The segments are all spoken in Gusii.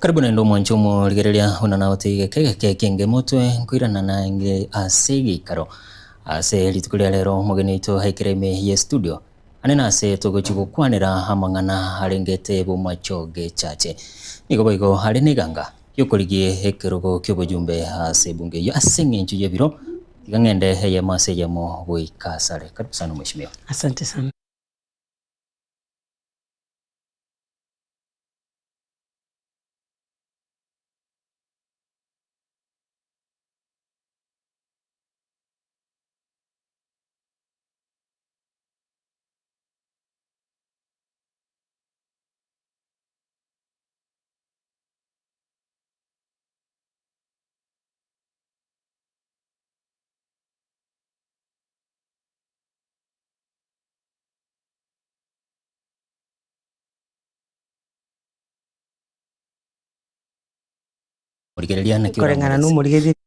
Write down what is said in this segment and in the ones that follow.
Karibu naende omwanche omorigereria buna nagotebi geke geke kenge motwe nkoirana naende ase egeikaro ase rituko ria rero omogeni oito aikire ime ye studio ane nase togochi gokwanera amang'ana arengete bomachoge chache nigo boigo are neganga yokorigia ekerogo kiobojumbe ase ebunge eyio ase eng'encho yebiro tiga ng'ende eyemo ase eyemo goika asare karibu sana omweshimiwa. Asante sana. Morigereria naki Koreng'ana oramorese. nomorigereria.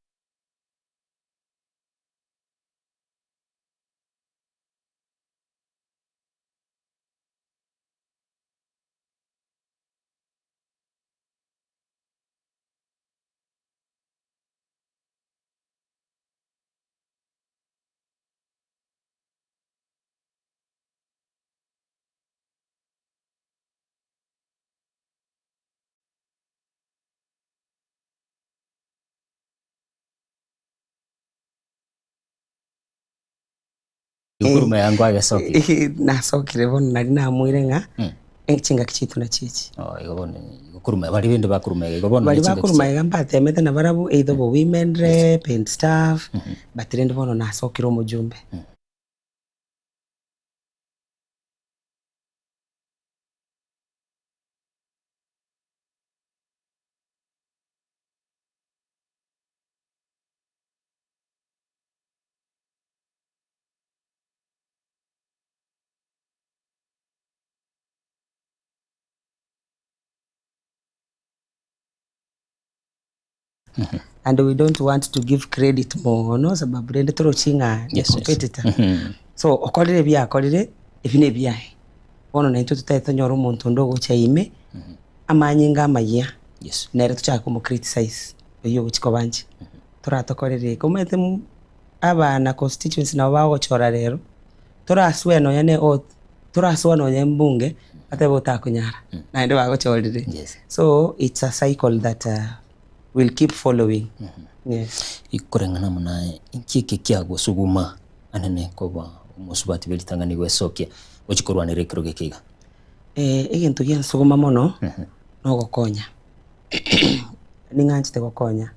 Iguru yangu agesoki. Nasokire bono nari namoire ng'a Mm. eh, chingaki chiaito nachio echi. Oh, igo bono igo bari bende bakuruma igo bono Bari ne chingaki bakoruma iga mbatemete na barabwo either obo women rep and stuff but rende bono nasokire omojumbe. And we don't want to give credit mono sababu rende torochi ng'a ni Yes, yes. competitor. Mhm. So okorire ebi akorire ebi nebiaye. Bono naintwe totagete tonyore omonto onde ogocha ime amanyinga amayia Yes. nere tochake komo criticize oywo ogochi koba inche. Toratokorere iga. Omanyete abana constituency nabo bagochora rero, torasoe nonya ne oath, torasoa nonya embunge, batebe otakonyara, naende bagochorire. Yes. So it's a cycle that will keep following. Yes. Ikoreng'ana buna inki eke kiagosuguma anene koba omosubati bwe ritang'ani gwesokia gochia korwanera ekerogo eke iga? Egento giansuguma mono, nogokonya. Ning'anchete gokonya,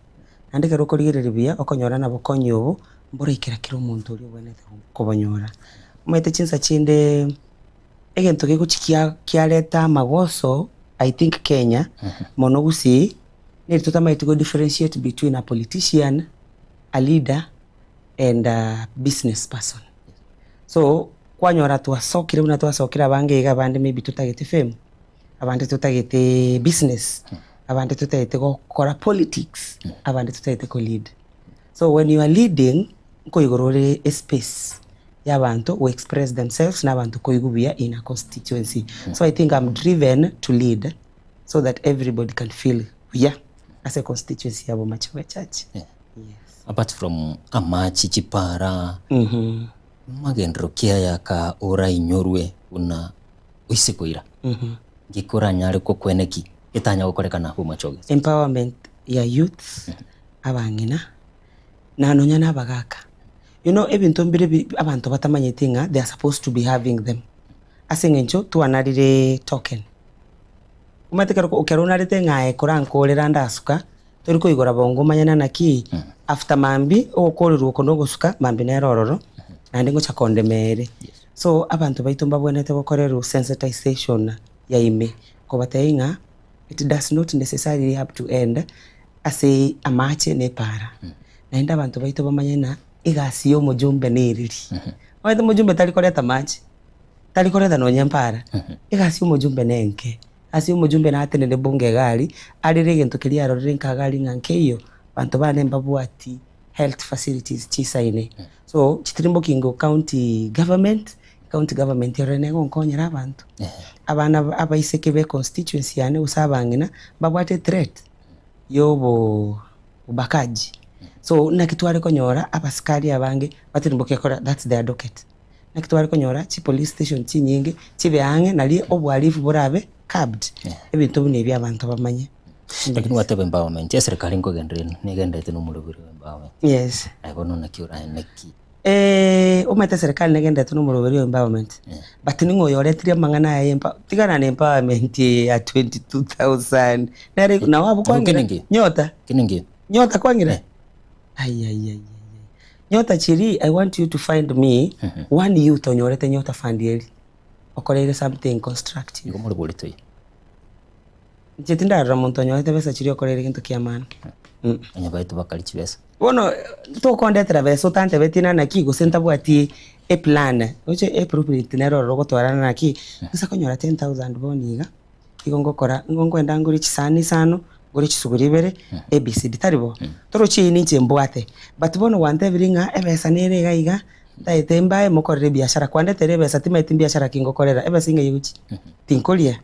naende ekero okorigereria buya, okonyora na bokonyi obo, mboraikera kera omonto oria obwenerete kobonyora. Omanyete chinsa chinde, egento gegochi kia kiareta amagoso I think Kenya, mono gusii, neri totamanyeti go differentiate between a politician, a leader and a business person. So, kwanyora twasokire buna twasokire abange iga abande maybe totagete fame. Abande totagete business, abande totagete gokora politics, abande totagete ko lead. So when you are leading, nkoigoro ore espace ya abanto go express themselves na abanto koigwa buya in a constituency. So I think I'm driven to lead so that everybody can feel buya ase econstituency ya Bomachoge Church. Yeah. Yes. Apart from amache, chipara, magenderero ki aya aka orainyorwe buna oise koira, nki koranyare gokwana ki getanya gokorekana abwo machoge? Empowerment ya youths, abang'ina, na nonya na abagaka. You know ebinto mbire bi abanto batamanyeti ng'a they are supposed to be having them. Ase eng'encho twanarire token. Omanyete ekero ekero onarete ng'a aye korankorera ndasuka, tori koigora bongo omanye naki, after mambia ogokorerwa oko na ogosuka mambia nere ororo, naende ngocha kondema ere. So abanto baito mbabwenerete gokorerwa sensitization ya ime, kobatebia ng'a it does not necessarily have to end ase amache na epaara. Naende abanto baito bamanye ng'a egasi ya omojumbe nereri. Omanyete omojumbe tari koreta amache, tari koreta nonye epaara, egasi ya omojumbe nenke. Ase omojumbe natenene bunge iga aria, arere egento keria arorire nka iga aria ng'a nkeiyo, abanto bane mbabwati health facilities chisaine. So chitirimboki ingo county government, County government ero negonkonyera abanto. Abana abaiseke be constituency yane gose abang'ina mbabwate threat ya obo obakaji. So naki tware konyora abasikari abange batirimbokia kora that's their docket. Naki tware konyora chi police station chinyinge chibe ang'e nari obohalifu borabe curbed. Ebinto buna ebi abanto bamanye. Lakini gwateba empowerment, eserikari nkogenderera negenderete na omoroberi bwa empowerment. Yes. Aye bono naki oraeneki? Omanyete eserikari negenderete na omoroberi o empowerment, but ning'o oyoretire amang'ana aya ya empower, tigana na empowerment eye ya 22,000 nere nabo abwo kwang'ira Kenengi. nyota Kenengi. nyota kwang'ira aiaiaiai nyota chiria I want you to find me one youth onyorete nyota fund eria okoreire something constructive. Igo more boritoe. Inche tindarora monto onyorete besa chiria okoreire gento kia maana. Onye baetwe bakari chibesa. Bono tokondetera besa otantebetie na naki gose ntabwati eplan, oche eblueprint nere ororo ogotwarana naki, nse konyora 10000 bono iga, igo ngokora, nigo nkoenda ngore chisani isano, ngore chisuguri ibere, ABCD, tari bo? Torochi eywo ninche mbwate, but bono gwantebirie ng'a ebesa nere iga iga, ntaete mbae mokorere ebiashara, kwandetera ebesa timanyeti mbiashara ki ngokorera, ebesa ing'ai egochia? Tinkoria?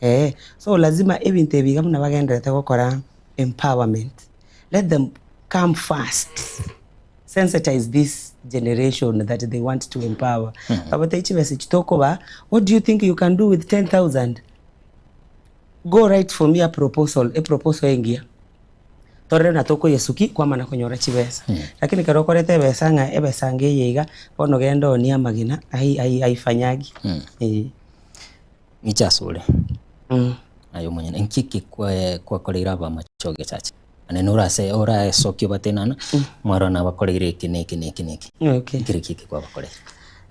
Eeh, so lazima ebinto ebi iga buna bagendererete gokora empowerment. Let them come first sensitize this generation that they want to empower. Babatebie chibesa echi tokoba, what do you think you can do with 10,000? Go write for me a proposal, a proposal engiya. Torore na tokoyesuki kwamana konyora chibesa. Lakini ekero okoreta ebesa ng'a ebesa ngeye iga, bono genda oonie amagena ai ai aifanyagi. Eh. Ng'iche asore, aye omonyene, inki eke kwakoreire abamachoge chache? Naende norase oraesokie obatenana, mwarora nabakoreire eke na eke na eke na eke. Okay. Nkere ki eke kwabakoreire?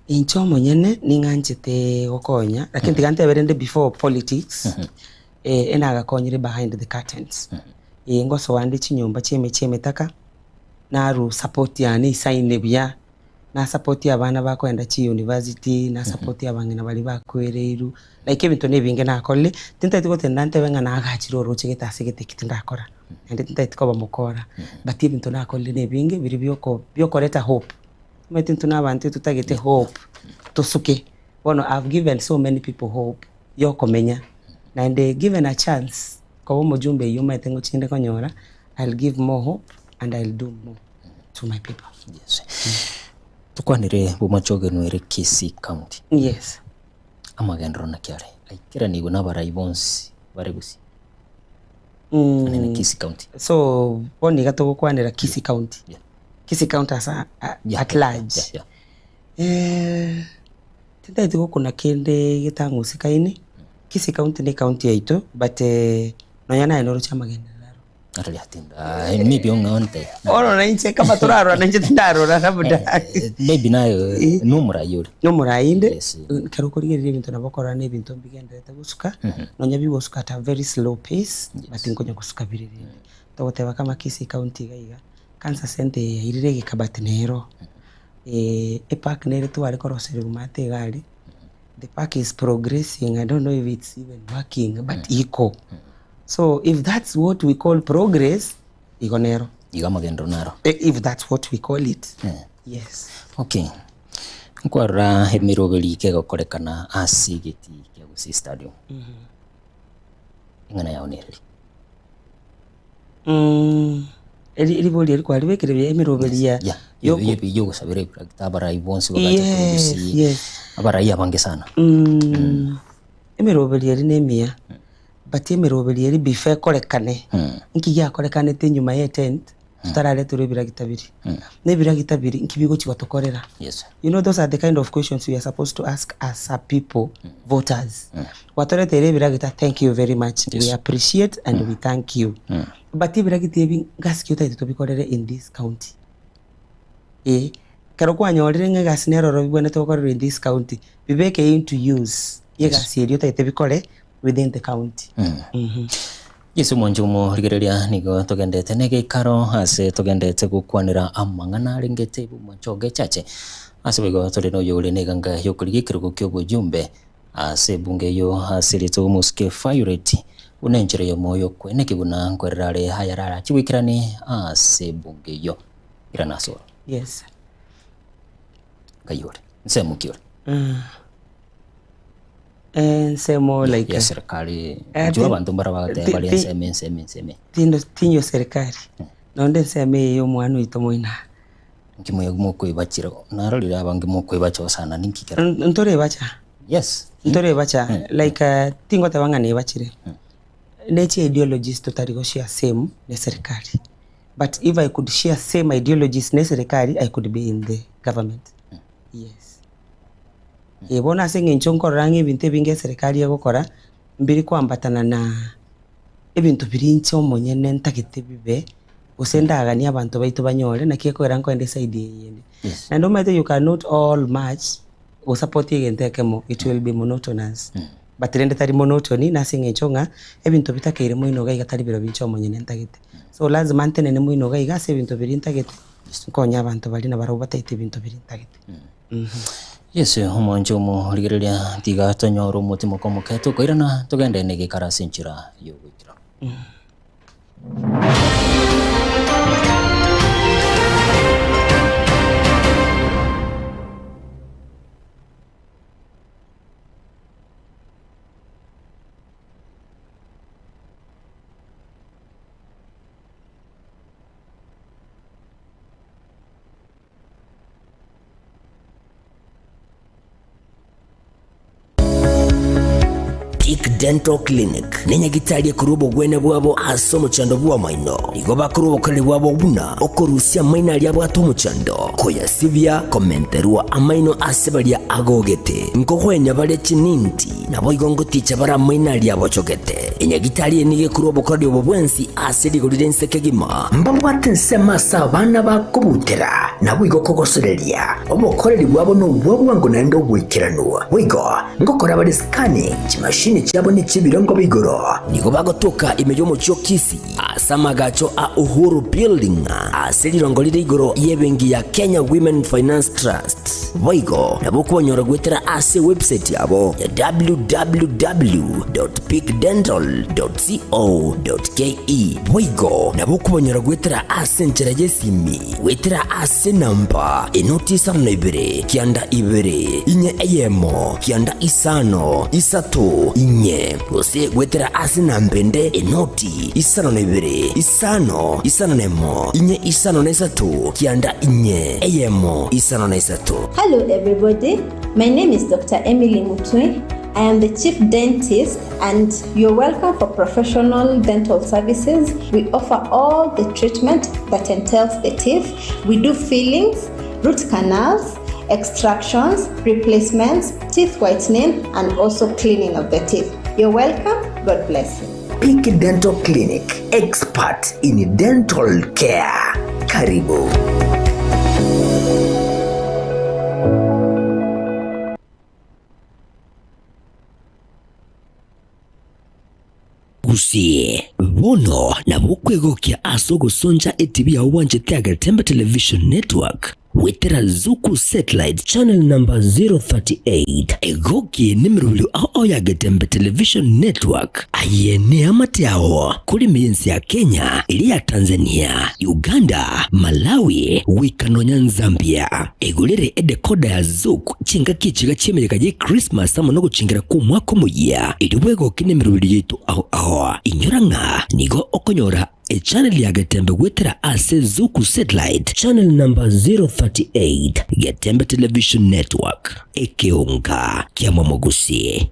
Inche omonyene ning'anchete gokonya, lakini tiga ntebe rende before politics, enagakonyire behind the curtains. Ngosoa nde chinyomba chia emechie emetaka, narwa support yane isaine buya. Nasapoti abana bakoenda chi university, nasapoti abang'ina baria bakwereirwe, like ebinto na ebinge nakorire, tintageti gotenda ntebe ng'a nagachire oroche gete ase gete eki tindakora, naende tintageti koba mokora, but ebinto nakorire na ebinge biria bioko biokoreta hope. Omanyete intwe na abanto totagete hope, tosuke. Bono I have given so many people hope ya okomenya, naende given a chance koba omojumbe eywo omanyete ngochinde konyora, I'll give more hope and I'll do more. to my people. Yes. Tokwanire bomachogenwa ere Kisii County. Yes. Amagenderero naki are? Aikeranigwe na abarai bonsi bare gusii. Mm. Anene Kisii County. So bono iga togokwanera Kisii County. Yeah. Kisii County as a, a, Yeah, at yeah, large. yeah, yeah. Eh, tintagete gokuna kende getang'usekaine. Kisii County ne county yaito but eh, nonya naye noroche amagenderero aro. Arari atinda. Maybe ong'onte. Bono na inche kama torarora na inche tindarora labda. Maybe naye nomorai ore. Nomorai inde, Yes. ekero okorigereria ebinto nabo okorora na ebinto mbigendererete gosuka, nonya bigosuka at a very slow pace, but nkonya gosuka bire rende. Togoteba kama Kisii county iga iga, cancer centre eye yairire egeka but nero, epark nere tware koroserigwa maate iga aria, the park is progressing, I don't know if it's even working but iko. So if that's what we call progress, igo nero. Igo amagenderero naro. If that's what we call it. Yes. Okay. Nkwarora emeroberi kegokorekana ase egetii kia Gusii Stadium. Eng'ana yao nereri? Eri ribori eri kwaribekire buya emeroberi ya Yeah. yoko- Yebi yogosabera ebiragita abarai bonsi bagacha korwa Yes, Gusii. yes. Abarai abange sana. Emeroberi eri na emiya, but emeroberi eri before ekorekane, nki giakorekanete enyuma ya etent, totarareterwa ebiragita biria. Na ebiragita biria nki bigochi gotokorera? Yes. You know those are the kind of questions we are supposed to ask as a people, voters. Gwatoreteire ebiragita thank you very much. Yes. We appreciate and we thank you. But ebiragita ebi ngasi ki otagete tobikorere in this county? Eh, ekero kwanyorire ng'a egasi nere ororo bibwenerete gokorerwa in this county, bibeke into use egasi eria otagete bikore within the county. Yeso omonche omorigereria nigo togendete negeikaro ase togendete gokwanera amang'ana arengete bomochoge echache ase boigo tore noyo ore neganga yokorigia ekerogo ki'obojumbe ase ebunge eyio ase erieta omosike Violet buna enchera y'omoyo kweneki buna nkwerera are ayare arache goikerani ase ebunge eyio. Irana ase oro. Yes. Ngai ore. Nsemo ki ore? Ensemo like Ya serikali Eh, inchuo ti- abanto mbara bagoteba ti- bare ti- ensemo ensemo ensemo. tindo tinyo serikali, nonde ensemo eye ya omwana oito moino aa. Inki moyo mokoibachera narorire abange mokoibacha sana ninki kera? Ntorebacha, Yes. ntorebacha like tingoteba ng'a nebachire, ne chi ideologies totari go share same ne serikali, but if I could share same ideologies ne serikali I could be in the government, yes. Eh, bono ase eng'encho nkorora ng'a ebinto ebinge eserekari egokora, mbiri koambatana na ebinto biria inche omonyene ntagete bibe, gose ndaganie abanto baito banyore, naki ekogera nkoenda eside eye yende. Yes. Naende omanyete you cannot all match gosupport egento ekemo, it will be monotonous. But rende tari monotony, nase eng'encho ng'a ebinto bitakeire moino iga iga tari birobio inche omonyene ntagete. So lazima ntenene moino iga iga ase ebinto biria ntagete, nkonye abanto baria nabarabwo batagete ebinto biria ntagete. Yeso omonche omorigereria, tiga tonyore omotimoka omoke tokoirana togende negekara ase enchera y'ogoikera. Peak Dental Clinic nenyagitari ekorwa obogwene bwabo ase omochando bw'amaino. Nigo bakorwa obokoreri bwabo buna okorusia amaino aria abwate omochando, koyasibia, komenterwa amaino ase baria agogete, nkogwenia bare chininti, naboigo ngoticha bare amaino aria abochogete. Enyagitari eye nigo ekorwa obokoreri obo bwensi ase rigori ri'ense kegima. Mbabwate ensemo ase abana bakobutera, naboigo kogosoreria. Obokoreri bwabo nobwa bwango naende oboikeranu. Boigo ngokora bare scanning, chimashini chiabo nechi'ebirengo bia igoro. Nigo bagotoka ime y'omochie o Kisii ase amagacho a Uhuru Building ase rirongo rire igoro y'ebenki ya Kenya Women Finance Trust. Boigo nabo okobanyora goetera ase ewebsite yabo ya www.peakdental.co.ke. Boigo nabo okobanyora goetera ase enchera y'esimi goetera ase enamba enoti isano na ibere kianda ibere inye eyemo kianda isano isato inye gose goetera ase enamba ende enoti isano na ibere isano isano na emo inye isano na isato kianda inye eyemo isano na isato. Hello everybody, my name is Dr. Emily Mutwe. I am the chief dentist and you're welcome for professional dental services. We offer all the treatment that entails the teeth. We do fillings, root canals, extractions, replacements, teeth whitening, and also cleaning of the teeth. You're welcome. God bless you. Peak Dental Clinic, expert in dental care. Karibu. Gusii, bono nabo okwegokia ase ogosoncha etibi yao bwanchete Agetembe Television Network goetera Zuku Satellite Channel number 038. Egokie nemerobio ao ao ya Getembe Television Network. Aye neamate ao kore ime y'ense ya Kenya, eria ya Tanzania, Uganda, Malawi, goika nonya Nzambia. Egorere edecoder ya Zuku chingaki echiga chi'emeyega ye Christmas amo nogochengera kw'omwaka omoyia, erio bwegokie nemerobio yaito ao ao. Inyora ng'a nigo okonyora Echannel ya Getembe goetera ase Zuku Satellite Channel number 038, Getembe Television Network, ekeonga kia Momogusi.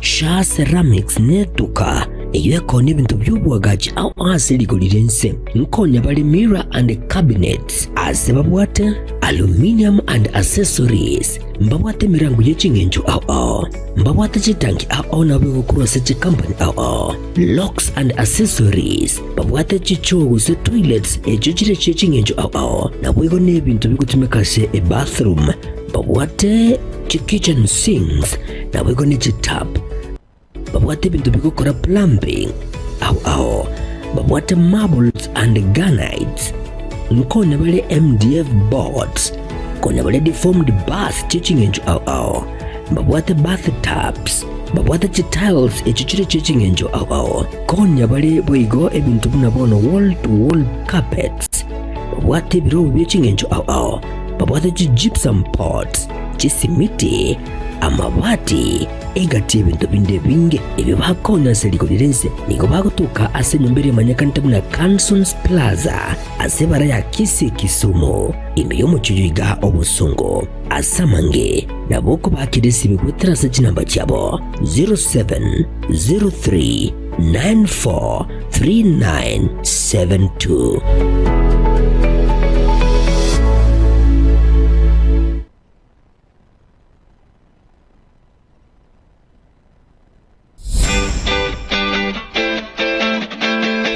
Shaa Ceramics netuka eyio ekoonia ebinto bi'oboagachi ao ase rigori ri'ense. Nkonya bare mirror and cabinets ase babwate aluminium and accessories, mbabwate emerango ye ching'encho ao ao, mbabwate chitanki ao ao nabo egokorwa ase chicompany ao ao, locks and accessories, babwate chichoo gose toilets echio chire chie ching'encho ao ao, naboigo nebinto bigotumeka ase ebathroom. Babwate chikitchen sinks, naboigo ne chitap. Babwate ebinto bigokora plumbing ao ao. Babwate marbles and granites. Nkonya bare MDF boards. Konya bare deformed bath chie ching'encho ao ao. Mbabwate bath tubs. Babwate chitiles echio chire chie ching'encho ao ao. Konya bare boigo ebinto buna bono wall to wall carpets. Babwate ebirobu bie ching'encho ao ao. Babwate chi gypsum boards, chisimiti, amabati, egati y'ebinto binde ebinge ebio bakonya ase rigori ri'ense. Nigo bagotoka ase enyomba eria emanyekanete buna Cansons Plaza ase ebara ya Kisii Kisumu, ime y'omochie oyo iga obosongo. Ase amange nabo okobakera esibe goetera ase chinamba chiabo 0703 943972.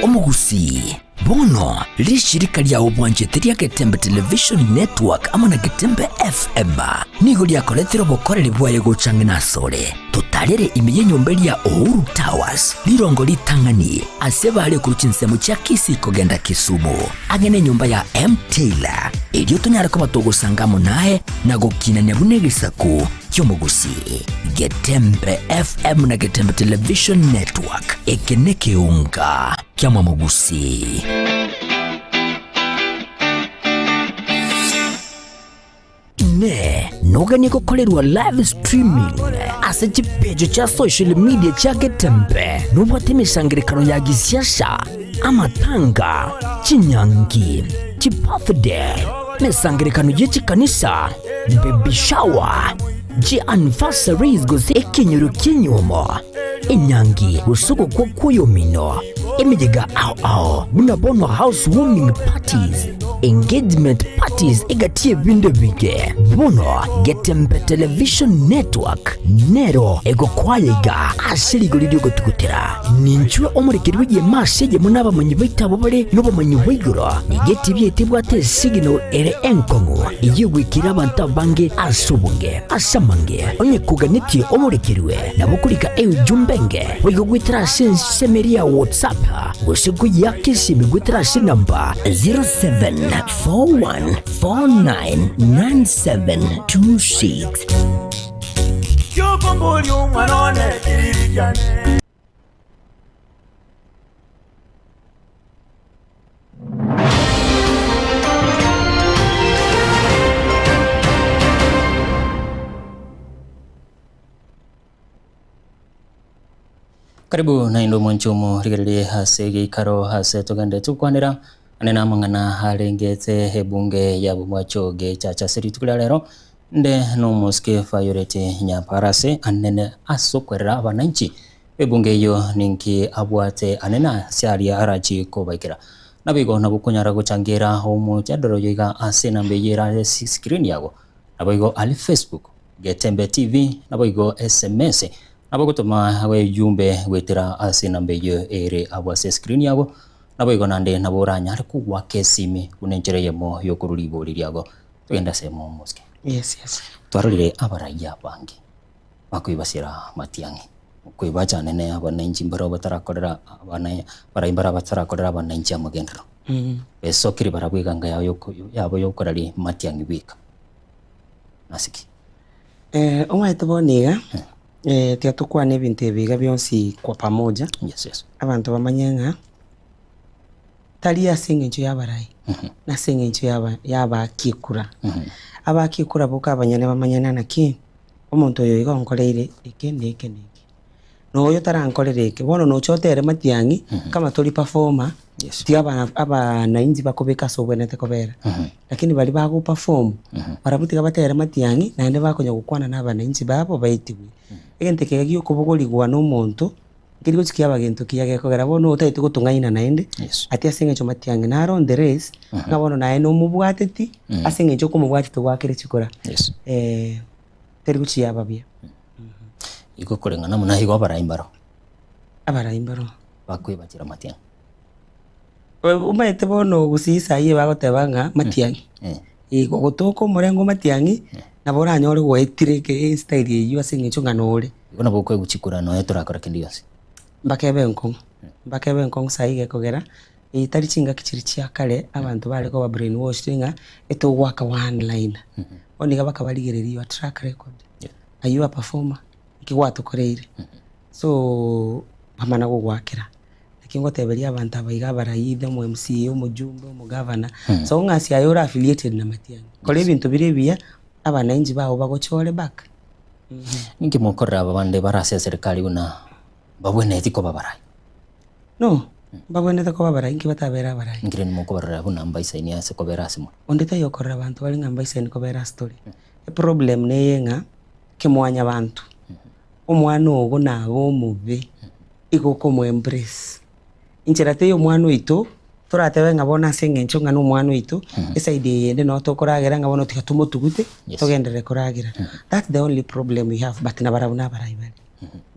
Omogusii, bono rishirika riao bwanchete ria Getembe Television Network amo na Getembe FM nigo riakoretire obokoreri bwaye gocha ang'e nasore. Totarere ime y'enyomba eria Uhuru Towers, rirongo ritang'ani ase bare korwa chinsemo chia Kisii kogenda Kisumu, ang'e nenyomba ya M Taylor, erio tonyare koba togosanga amo naye na gokinania buna egesaku ki'omogusii. Getembe FM na Getembe Television Network, eke nekeunga ki'amamogusii. Inee! Noganie gokorerwa live streaming ase chipeji chia social media chia Getembe? Nobwate emesangerekano ya gisiasa, amatanga, chinyangi, chibirthday, emesangerekano ye chikanisa, baby shower, chianniversaries gose ekenyoro ki'enyiomo, enyangi gose ogokwa kw'oyomino, emeyega ao ao buna bono house warming parties, engagement parties egati y'ebinto ebinge. Bono Getembe Television Network nero egokwaya iga ase rigori ri'ogotugutera. Ninchwe omorekeri bw'egeema ase eyemo n'abamanyi baito abwo bare nobomanyi bwa igoro. Nigo etibi yaito ebwate esignal ere enkong'u eyio egwekire abanto abange ase obonge. Ase amange, onye koganetie omorekerwe, nabo okorika eujumbe enge boigo goetera ase ensemo eria ya WhatsApp gose koyeaka esimi goetera ase enamba 0741499726. Kiokomboria omwana one kiriri kiane. Karibu naende omwanchi omorigererie ase egeikaro ase togende tokwanera ane namang'ana arengete ebunge ya bomwacho gechacha ase rituko ria rero nde nomosike Violet Nyampara ase anene ase okwerera abananchi Ebunge eyio ninki abwate anene ase aria arachie kobaikera. Naboigo nabo okonyara gochangera omojadala oyo iga ase enamba eyio ere ase screen yago. Naboigo aria Facebook, Getembe TV, naboigo SMS, nabo ogotoma ejumbe goetera ase enamba eyio ere abwo ase screen yago. Naboigo naende nabo oranyare kogwaka esimi buna enchera eyemo yokorwa ribori riago. Togende ase omosike. Yes, yes. Twarorire abaraiya abange. Bakoibasera amatiang'i, okoibacha anene abananchi mbare batarakorera abana barai mbare batarakorera abananchi amagenderero. Besokire barabwo eganga yao yoko yabo yokoraria matiang'i bweka. Nase ki? Omanyete bono iga, tiga tokwane ebinto ebi iga bionsi kwa pamoja, Yes, yes. abanto bamanye ng'a tari ase eng'encho y'abarai, nase eng'encho y'aba y'abaaki ekura. Abaaki ekura boka abanyene bamanyane naki. Omonto oyo iga onkoreire eke na eke na eke, na oyo tarankorera eke. Bono nocha otere matiang'i kama tori performer, Yes. tiga abana abanainchi bakobeka ase obwenerete kobera. Lakini baria bago perform, barabwo tiga batere matiang'i naende bakonya gokwana na abanainchi babo baetigwe. Egento eke iga giokobogorigwa na omonto, nkeri gochi kiaba gento kiya gekogera bono otagete gotong'aina naende, Yes. ati ase eng'encho matiang'i naro on the race, ng'a bono naye nomobwateti, ase eng'encho okomobwatia togwakire chikura. Yes. Teri gochia yaba buya. Igo koreng'ana buna igo abarai mbaro. Abarai mbaro. Bakwebachera matiang'i. Omanyete bono gusii saii bagoteba ng'a matiang'i. Igo gotoka omorengo matiang'i, nabo oranyore gwaetire eke estyle eywo ase eng'encho ng'a nore. Igo nabo okoegwa chikura nonya torakora kende gionsi. Mpaka ebe enkong'u, mpaka ebe enkong'u saii gekogera, tari chingaki chiria chia kare abanto bare koba brainwashed ng'a etogoaka one line. Bono iga bakabarigereria your track record, are you a performer? Nki gwatokoreire? So bamana gogoakera. Naki ngoteberia abanto aba iga abarai either omo MCA, omojumbe, omogavana, so ng'a ase aye ore affiliated na Matiang'i, kora ebinto bire ebiya, abananchi bao bagochore back. Ninki mokorera aba bande bare ase eserikari buna mbabwenereti koba abarai? No, mbabwenerete koba abarai, inki batabere abarai? Inki rende mokobarora buna mbaisaini ase kobera ase more? Onde taiyo okorora abanto bare ng'a mbaisaini kobera ase tore. Eproblem neye ng'a kemwanyabanto, omwana ogo nabe omobe, igo okomo embrace. Inchera teiyo omwana oito, toratebe ng'a bono ase eng'encho ng'a nomwana oito, eside eye ende noo tokoragera ng'a bono tiga tomotugute, togenderere koragera. That's the only problem we have but nabarabwo nabarai bare.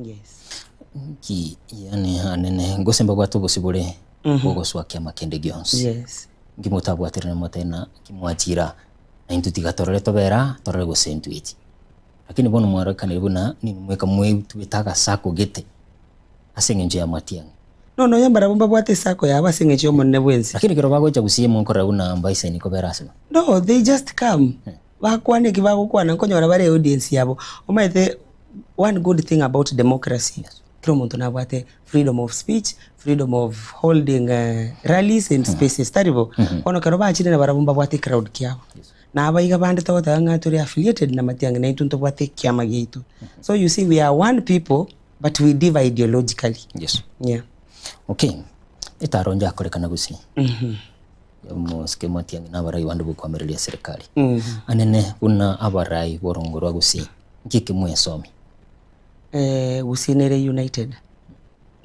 Yes. Nki yaani anene gose mbabwate obosibore bw'ogosoa kiama kende gionsi. Yes. Nki motabwaterane motebe na nki mwachira na intwe tiga torore tobere aa torore gose ntweti. Lakini bono mwarorekanire buna ninwe mweka mwetuete agasako gete ase eng'encho ya matiang'i. No nonya mbarabwo mbabwate esako yabo ase eng'encho y'omonene bw'ense. Lakini ekero bagocha gusii mokorora buna mbaisaini kobera ase. No, they just come, bakwane eki bagokwana nkonyora bare audience yabo. Omanyete one good thing about democracy, kera omonto nabwate freedom of speech, freedom of holding rallies and spaces, tari bo? Bono ekero bachire nabarabwo mbabwate ecrowd kiabo. Na abaiga bande togoteba ng'a tore affiliated na matiang'i naintwe ntobwate ekiama giaito. So you see we are one people but we differ ideologically. Yes. Yeah. Okay. Etaro njakorekana gusii. Omosike matiang'i na abarai bande bokoamereria serikali. Anene buna abarai borongo rwa gusii nki ekemwesomi? Gusii nere united,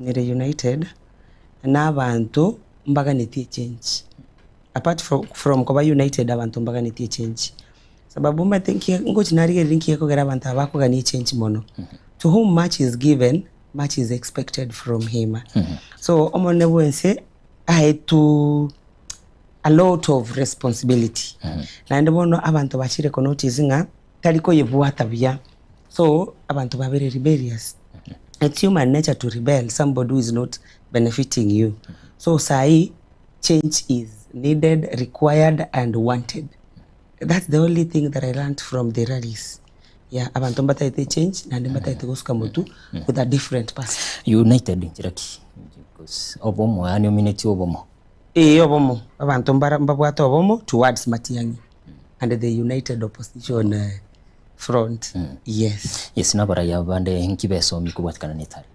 nere united na abanto mbaganetie echange. Apart from koba united abanto mbaganetie echange. Sababu omanyete nki ngochi narigereria nki gekogera abanto aba bakogania echange mono. To whom much is given, much is expected from him. So omonene bwense aetwe a lot of responsibility. Naende bono abanto bachire ko notice ng'a tari koyebwata buya. So abanto babere rebellious. It's human nature to rebel somebody who is not benefiting you. So sahi change is needed, required and wanted. That's the only thing that I learnt from the rallies. Yeah, abanto mbataete change naende mbataete gosuka motu with a different person. United nchera ki? Because obomo yaani omineti obomo. Ee obomo, abanto mbara mbabwate obomo towards Matiang'i and the united opposition eh, front. Yes. Yes nabarai aba bande nki besomi kobwatikana na etari.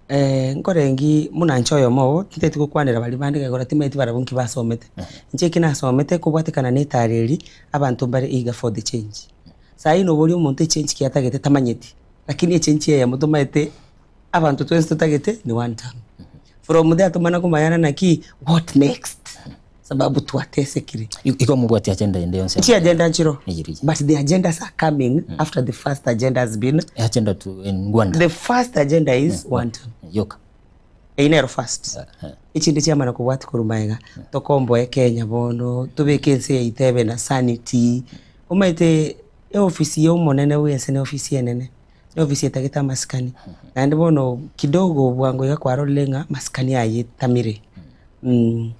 Eh, nkorengi buna inche oyomo obo, tinteti gokwanera baria bande gekogera timanyeti barabwo nki basomete. Inche eki nasomete kobwatekana na etari eria, abanto mbare eager for the change. Saii noboria omonto echange ki atagete tamanyeti, lakini echange eyemo tomaete abanto twensi totagete ni one term. From there tomana komanyana naki what next sababu twatesekire. Igo mobwati agenda ende yonsi Chiagenda nchiro Eyeriye. but the agendas are coming after the first agenda has been Agenda to in Rwanda the first agenda is one term. yoka Eyio nero first. Echinde chiamana kobwatia korwa magega tokomboe Kenya bono tobeke ense yaito ebe na sanity omanyete eofisi ya omonene bwa ense ne ofisi enene ne ofisi etagete amasikani naende bono kidogo bwango iga kwarorire ng'a amasikani aye etamire mh.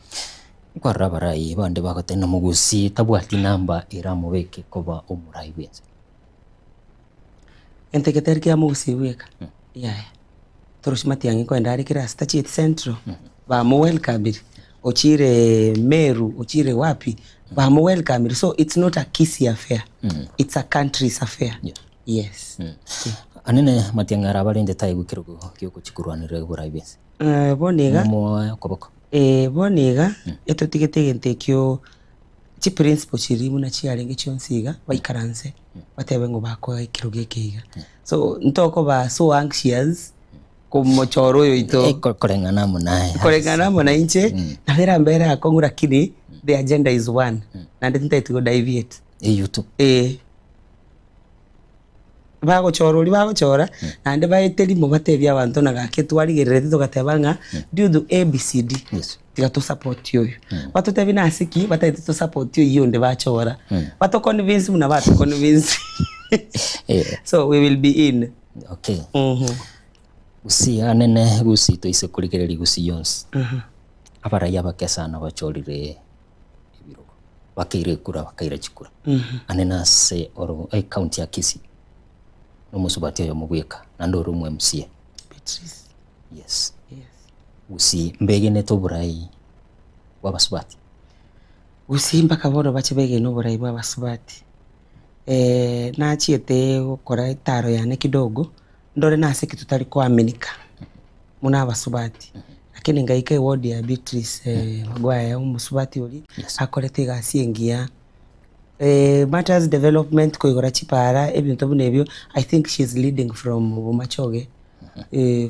Nkwarora abarai bande bagoteba ng'a mogusi tabwati namba eramobeke koba omorai bw'ense. Egento eke tari kia mogusii bweka, yaya. Torochi matiang'i nkoenda are kera ase tachieti central, bamowealcomire, ochire Meru, ochire wapi, bamowealcomire so it's not a Kisii affair, it's a country's affair, yes. Anene matiang'i ara abarente taigwe kerogo giogochia korwanerera oborai bw'ense. Bono iga, Momoe okoboko. bono iga, etotigete egento ekio chiprinciple chiria buna chiarenge chionsi iga, baikaranse batebe ng'o bakoa ekerogo eke iga. So ntokoba so anxious komochora oyo oito. Eh, koreng'ana amo naye. Koreng'ana amo na inche, nabo erambere akong'u lakini the agenda is one, naende tintageti go deviate. Eywo tu. Eh. Bagochora oria bagochora, naende baete rimo batebie abanto ng'a gaki twarigerereti togateba ng'a due to ABCD, Yes. tiga to support oyo. Batotebie nase ki batagete to support oyio onde bachora, bato convince buna bato convince. Eh. So we will be in. Okay. Gusii anene gusii toise korigereria gusii yonsi, abarai abake sana bachorire ebirogo, bakaira ekura bakaira chikura. Ane nase oro ecounty ya Kisii. Nomosubati oyomo bweka, naende ore omo MCA. Beatrice. Yes. Yes. Gusii mbegenete oborai bw'abasubati? Gusii mpaka bono bache begene oborai bw'abasubati. Eh, nachiete gokora etaro yane kidogo, ndore nase ki totari koaminika buna abasubati. Lakini ngaika eward ya Beatrice Maguire omosubati oria, Yes. akorete egasi engiya. Matters development koigora chipara ebinto buna ebio I think she is leading from Bomachoge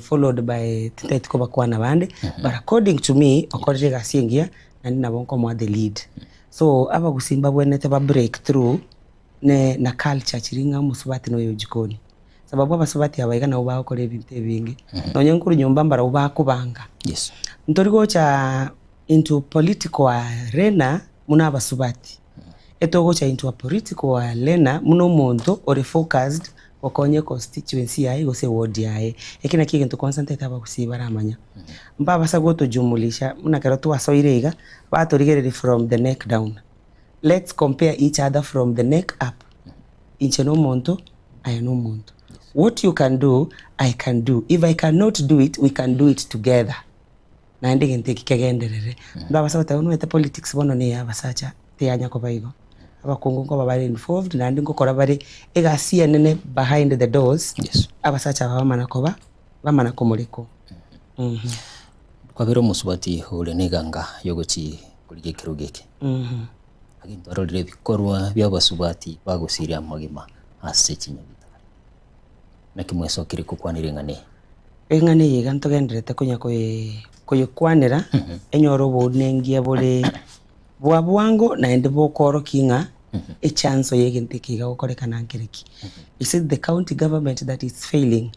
followed by tintageti kobakwana abande but according to me okorire egasi engiya naende nabo nkomoa the lead. So abagusii mbabwenerete ba break through ne na culture chiria ng'a omosubati noyo jikoni sababu abasubati aba iga nabo bagokora ebinto ebinge nonye nkorwa nyomba mbarabwo bakobanga. Yes. Ntori gocha into political arena buna abasubati, etogocha into a political arena buna omonto ore focused gokonya econstituency yaye gose eward yaye. Eki nakio egento kwanza ntaete abagusii baramanya. Mbabasa gotojumulisha buna ekero twasoire iga, batorigereria from the neck down. Let's compare each other from the neck up. Inche na omonto, aye na omonto. What you can do, I can do. If I cannot do it, we can do it together. Naende egento eki kegenderere. Mbabasa goteba omanyete politics bono na eya abasacha teyanya koba igo. Abakungu nkoba bare involved naende ngokora bare egasi enene behind the doors, Yes. abasacha aba bamana koba, bamana komorekwa. Kwabera omosubati ore neganga yogochi korigia ekerogo eke. Lakini twarorire ebikorwa bia abasubati bagosiria amagima ase chinyagitari. Naki mwesokire kokwanera eng'ana eye? Eng'ana eye iga ntogendererete konya koyekwanera, enyore obounengia bore bwa bwango naende bokoorokia ng'a echanso ya egento eke iga gokorekana nkere ki. Is it the county government that is failing?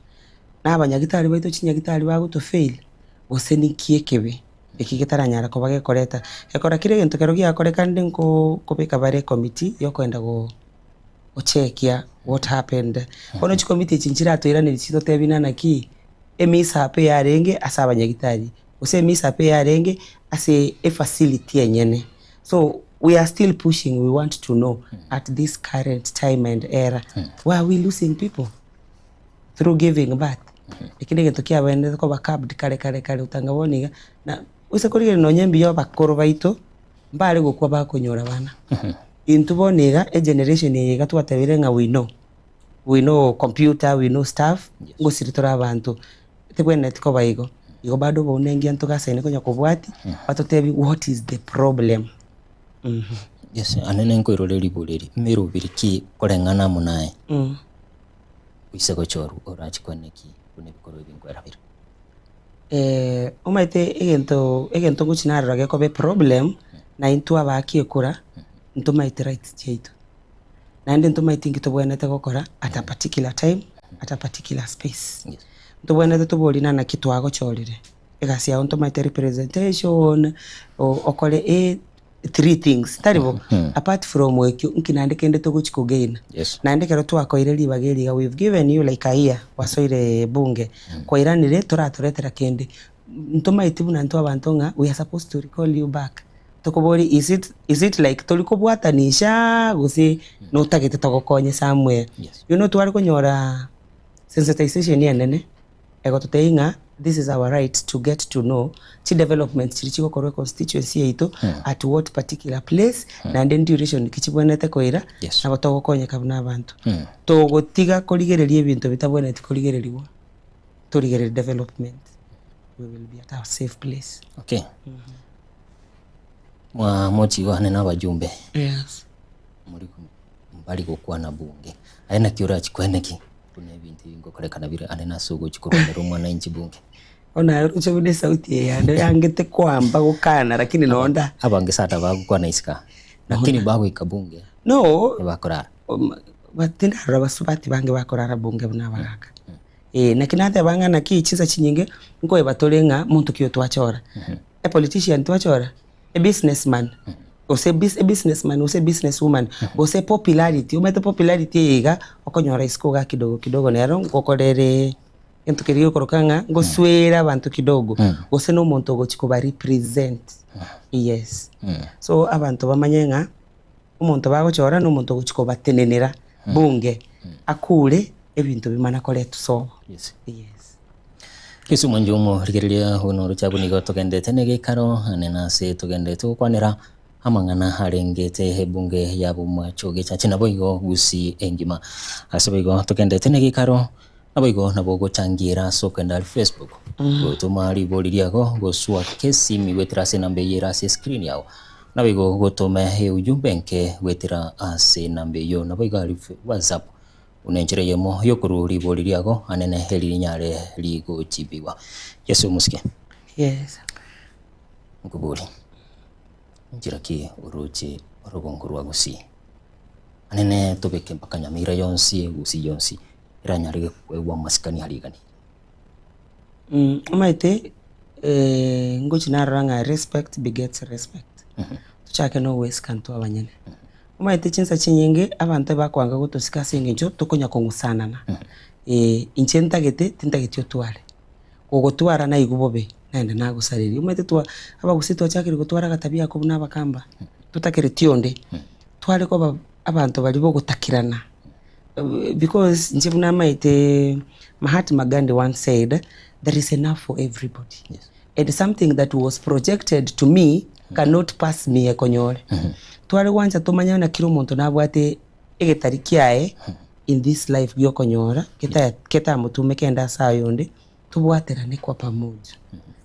Na abanyagitari baito chinyagitari bagoto fail? Gose ninki ekebe eki getaranyara koba gekoreta? Gekora kera egento kero giakorekanire nko nkobeka bare ecommittee yokoenda go. gochekia what happened. Bono chikomiti echi nchiratoiranerie chitotebie ng'a naki emishap eyarenge ase abanyagitari, gose emishap eyarenge ase efacility enyene. So we are still pushing, we want to know at this current time and era, why are we losing people through giving birth? Eki negento kiabenerete koba curbed kare kare kare otanga bono iga, na gose korigereria nonye mbuya abakoro baito, mbare gokwa bakonyora abana. Intwe bono iga, egeneration eye iga twatebire ng'a we know, we know computer, we know stuff, ngosiri tore abanto, tebwenereti koba igo. Igo bado obounengia ntogasaine konya kobwatia, batotebie what is the problem. Yes, ane nenkoirora ribori eri, merobiri ki koreng'ana amo naye, oise gochorwa orache kwane ki buna ebikorwa ebi nkwerabera? Omanyete egento egento ngochi narora gekoba eproblem, na intwe abaaki ekura, ntomaete rights chiaito. Naende ntomaete inki tobwenerete gokora at a particular time, at a particular space. Yes. Ntobwenerete toborie na naki twagochorire, egasi yago ntomaete representation, o- okore A three things, tari bo? Apart from ekio, nki naende kende togochi kogain? Yes. Naende ekero twakoire ribaga eri iga, we've given you like a year, gwasoire bunge, kwairanire toratoretera kende, ntomaeti buna intwe abanto ng'a we are supposed to recall you back, tokoborie is it is it like tori kobwatanisha gose notagete togokonye somewhere? Yes. You know tware konyora sensitization enene. Egototebia ng'a this is our right to get to know chi developments chiria chigokorwa econstituency yaito at what particular place naende duration ki chibwenerete koira Yes. nabo togokonyeka buna abanto. Togotiga korigereria ebinto bitabwenereti korigereriwa torigererie development we will be at a safe place. Okay. Mwa mochigwane na abajumbe Yes. muri mbari gokwana bunge aye naki orachikwane ki? Buna ebinto ebi ngokorekana bire ande nase ogochia korwanera omwananchi bunge. Bono aye oroche buna esauti eye yane yangete koamba gokana lakini nonda. Abange sana bagokwana isiko aa, lakini bagoika bunge No, nibakorara. tindarora basubati bange bakorara bunge buna abagaka. Eh, naki nateba ng'a naki chinsa chinyinge nkoeba tore ng'a monto ki oyo twachora. A politician twachora, a businessman, gose a businessman gose a business woman, gose popularity, omanyete popularity eye iga, okonyora isiko igaa kidogo kidogo nero ngokorere egento keria gekoroka ng'a ngoswere abanto kidogo, gose na omonto ogochia koba represent, yes. So abanto bamanye ng'a, omonto bagochora na omonto ogochia kobatenenera bunge, akure. ebinto bimana koretwa sobo. Yes. Yes. Yeso omwancho omorigereria buna oroche abwo nigo togendete negeikaro ane nase togendete gokwanera amang'ana arengete ebunge ya bomacho gechache naboigo Gusii engima. Ase boigo togendete negeikaro naboigo nabo ogochangiera ase okogenda aria Facebook gotoma ribori riago goswa kesimi goetera ase enamba eyio ere ase escreen yao naboigo gotoma eujumbe enke goetera ase enamba eyio naboigo aria WhatsApp Buna enchera eyemo y'okorua ribori riago anene eri rinyare rigochibigwa. Yeso omosike. Yes. Nkobori, nchera ki oroche orogongo rwa Gusii? Anene tobeke mpaka Nyamira yonsi, Gusii yonsi eranyare koegwa amasikani aria rigani. Omanyete ngochi narora ng'a respect begets respect. Tochake na ogoesika intwe abanyene. Omanyete chinsa chinyinge abanto ebakoanga gotosika ase eng'encho tokonya kong'usanana. Inche ntagete tintageti otware, gogotwara naigwe bobe naende nagosareria. Omanyete twa abagusii twachakire gotwara agatabia ako buna abakamba, totakereti onde, tware koba abanto baria bogotakirana because inche buna amaete Mahatma Gandhi once said, there is enough for everybody. And something that was projected to me cannot pass me ekonyore. Tware gwancha tomanye buna kera omonto nabwate egetari kiaye in this life giokonyora geta getamotume kende ase ayonde, tobwaterane kwa pamoja.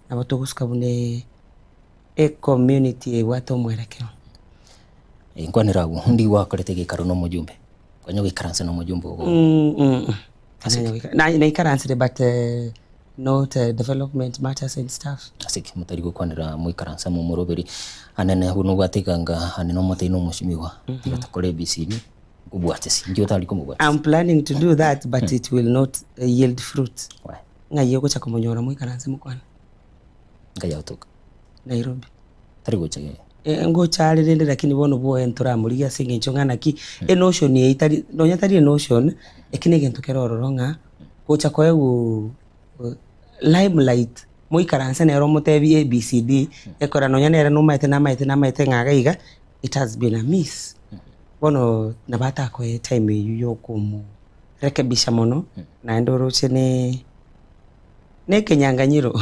Nabo togosuka buna ecommunity ebwate omwerekeo. Nkwanera agwo, ndi gwakorete egeikaro na omojumbe, konya goikaransa na omojumbe ogo. Naikaransire but not development matters and stuff. Ase ki motari gokwanera moikaranse amo omoroberi anene buna obwate iganga anene omotebi na omoshimiwa tiga tokore ABCD nkobwate si inki otari komobwatia? I'm planning to do that but it will not yield fruit. Why? Ng'ai ogocha komonyora moikaranse mokwane? Nkai agotoka? Nairobi. Tari gocha gee? Ngocha are rende lakini bono bwoye ntoramorigie ase eng'encho ng'a naki enotion eye tari nonya tari enotion eki na egento kere ororo ng'a gocha koegwa limelight moikaranse nere omotebi ABCD ekora nonya nere nomaete namaete namaete ng'a iga iga it has been a miss. Bono nabo atakoe etime eywo ya okomorekebisha mono naende oroche ne. Nekenyanganyiro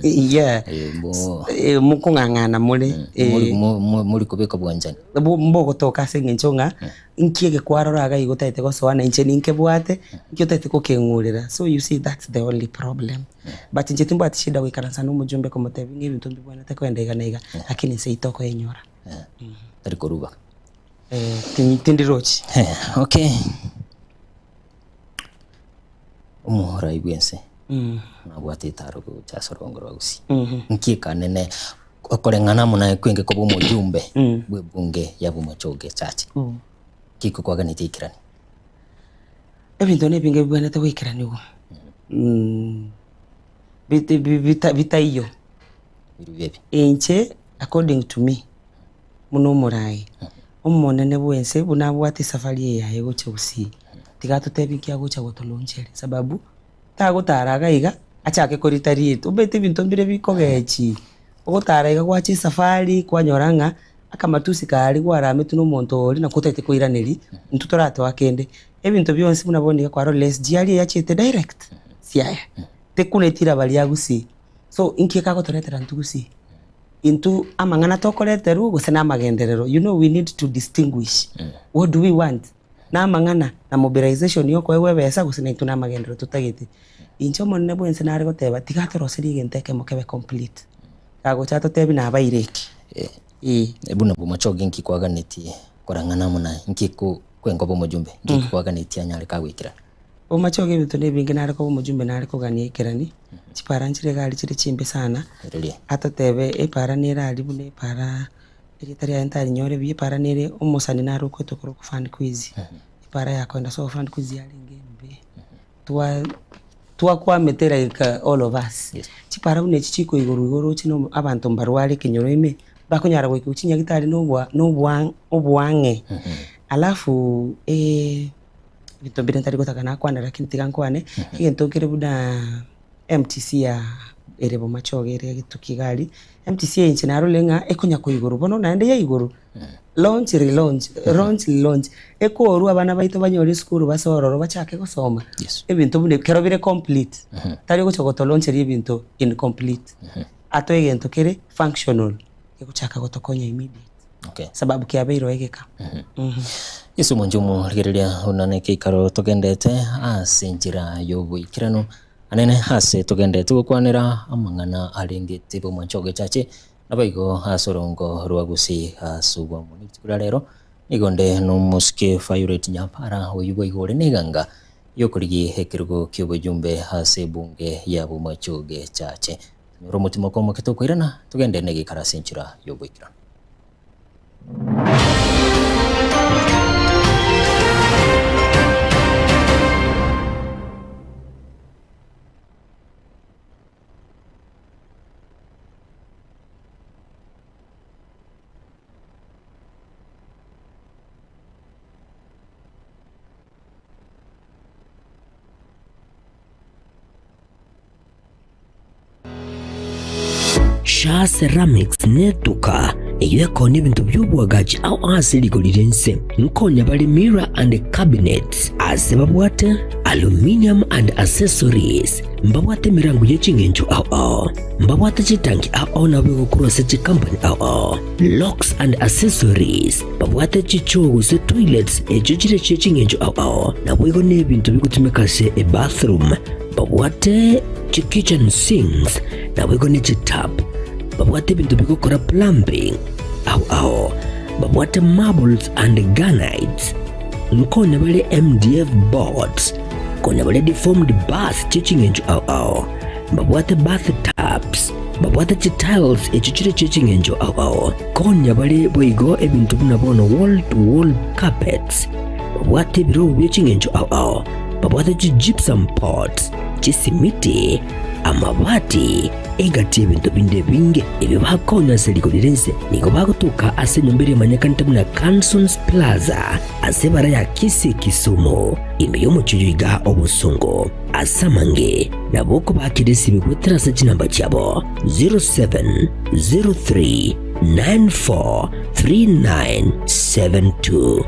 yeah Eh, mokong'ang'ana more Mori mori kobeka obwanchani. Mbogotoka ase eng'encho ng'a nki eke kwarora iga iga otagete gosoa na inche ninkebwate, nki otagete gokeng'urera. So you see that's the only problem. But inche timbwati shida goikaransa na omojumbe komotebia ng'a ebinto mbibwenerete kogenda iga na iga, lakini inse tokoenyora. Tari koruba. Tindirochi. Okay. Omorai bw'ense nabwate etaaro gocha ase orogongo rwa Gusii. Nki ekanene okoreng'ana amo naye kwenge koba omojumbe bw'ebunge ya Bomachoge Church? Nki kokwaganeti aikeranie? Ebinto nebinge bibwenerete goikeranigwa bit- bitaiyo. Birobio ebi. Inche according to me, buna omoraai, omonene bw'ense buna abwate esafari eye yaye gocha gusii, tiga atotebie nki agocha gotoloncheria sababu, tagotara iga iga, achake korita rieto, omanyete ebinto mbire bikogechi, ogotara iga gwacha esafari kwanyora ng'a akamatusi karia kwarametwe na omonto oria nakwo otagete koiraneria, intwe toratoa kende. Ebinto bionsi buna bono iga kwarorire SGR eyachete direct, siaya, tekuneti raba ria gusii, so inki ekagotoretera intwe gusii. Intwe amang'ana tokoreterwa gose namagenderero, you know we need to distinguish what do we want? Namang'ana na mobilization ya okoegwa ebesa gose naintwe namagenderero totagete. Inche omonene bwense nare goteba tiga atoroserie egento ekemo kebe complete, kagocha atotebie nabaire eki, eh. Buna bomochogi nki kwaganetie korang'ana amo naye? Nki ko kwenkoba omojumbe? Nki kwaganetie anyare kagoikerana? Bomochogi ebinto nebinge nare koba omojumbe nare kogania aikeranie, chipara nchire iga aria chire chimbe sana, atotebe epara nere aria buna epara erieta riaye ntarinyore buya, epara nere omosani nare okoetwa korwa Fund Quiz, epara ya koenda sobo Fund Quiz yarenge embe, twa twakwamete like all of us. Chipara buna echi chikoigorwa igoro oroche na abanto mbarware ekenyoro ime, bakonyara goika chinyagitari na obwa na obwa obwang'e. Alafu ebinto mbire ntari gotaka nakwane lakini tiga nkwane, egento nkere buna MTC ya. ere bomachoge ere egetuki iga aria, MTC eye inche narorire ng'a ekonya koigorwa bono naende yaigorwa, launch relaunch, launch relaunch, ekorwa abana baito banyore esukuru basoe ororo bachake gosoma, Yes. ebinto buna ebi kero bire complete, tari ogocha gotolauncheria ebinto incomplete, atoe egento kere functional, gegochaka gotokonya immediate. Okay. Sababu kiabeire egeka. Yeso omonche omorigereria buna nekeikaro togendete ase enchera y'oboikeranu, anene ase togendete gokwanera amang'ana arenge tibe omonche ogechache, naboigo ase orongo rwa gusii ase obwamo. Rituko ria rero nigo nde nomosike Violet Nyampara oyio boigo ore neganga y'okorigia ekerogo ki'obojumbe ase ebunge ya bomoche ogechache. Tonyore omotimoko omoke tokoirana, togende negeikaro ase enchera y'oboikeranu. Shaa Ceramics netuka eyio ekoonia ebinto bi'oboagachi ao ase rigori ri'ense. Nkonya bare mirror and cabinets ase babwate aluminium and accessories, mbabwate emerango ye ching'encho ao ao, mbabwate chitanki ao ao nabo egokorwa ase chicompany ao ao, locks and accessories, babwate chichoo gose toilets echio chire chie ching'encho ao ao, naboigo nebinto bigotumeka ase ebathroom. Babwate chi-kitchen sinks, naboigo ne chitap. Babwate ebinto bigokora plumbing ao ao. Babwate marbles and granites. Nkonya bare MDF boards. Konya bare deformed bars chie ching'encho ao ao. Babwate bath tubs. Babwate chitiles echio chire chie ching'encho ao ao. Konya bare boigo ebinto buna bono wall to wall carpets. Babwate ebirogo bie ching'encho ao ao. Babwate chi-gypsum pots, chisimiti, amabati, egati y'ebinto binde ebinge ebio bakonya ase rigori ri'ense. Nigo bagotoka ase enyomba eria emanyekanete buna Cansons Plaza ase ebara ya Kisii Kisumu, ime y'omochie oyo iga obosongo. Ase amange nabo okobakera esimi goetera ase chinamba chiabo 0703 94 3972.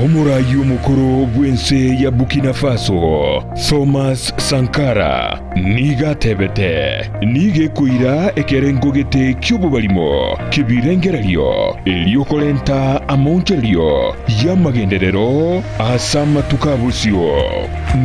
Omoraai omokoro bw'ense ya Burkina Faso, Thomas Sankara, nigo atebete, Nigo ekoira ekerengo gete ki'obobarimo ki'ebirengererio erio korenta amaonchorerio y'amagenderero Ase amatuko a bosio,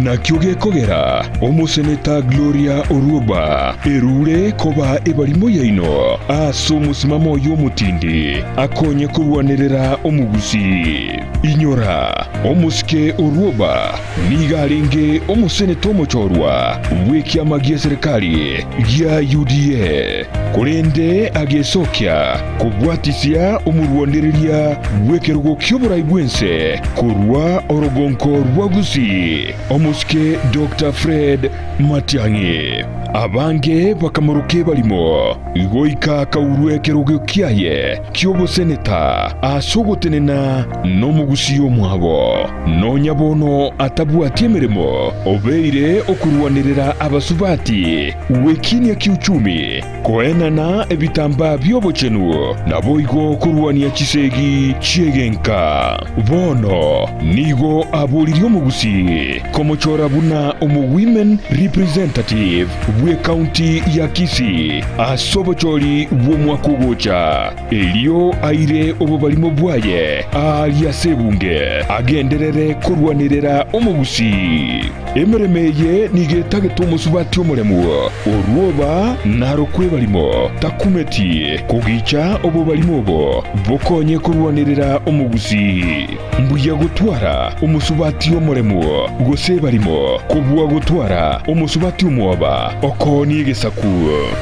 nakio gekogera omoseneta Gloria Orwoba erure koba ebarimo yaino ase omosimamo oye omotindi akonye korwanerera omogusii. Inyora, omosike Orwoba nigo arenge omoseneta omochorwa bw'ekiama gi'eserekari gia UDA, korende agesokia Kobwatisia omorwanereria bw'ekerogo ki'oborai bw'ense korwa orogonko rwa Gusii, omosike Doctor Fred Matiang'i. Abange bakamoroka ebarimo goika akaurwa ekerogo kiaye ki'oboseneta ase ogotenena nomogusii omwabo. Nonya bono atabwati emeremo, obeire okorwanerera abasubati gwekinia kiuchumi. Koenana ebitambaa bi'obochenu, naboigo korwania chisegi chi'egenka. Bono nigo aboririe omogusii komochora buna omo-women representative bw'ecounty ya Kisii ase obochori bw'omwaka ogocha, erio aire obobarimo bwaye aaria ase ebunge agenderere korwanerera omogusii. Emeremo eye nigo etagete omosubati omoremu, orwoba narokwe ebarimo, takumeti kogicha obobarimo obo bokonye korwanerera omogusii. Mbuya gotwara omosubati omoremu gose ebarimo kobua gotwara omosubati omwoba okoonia egesaku.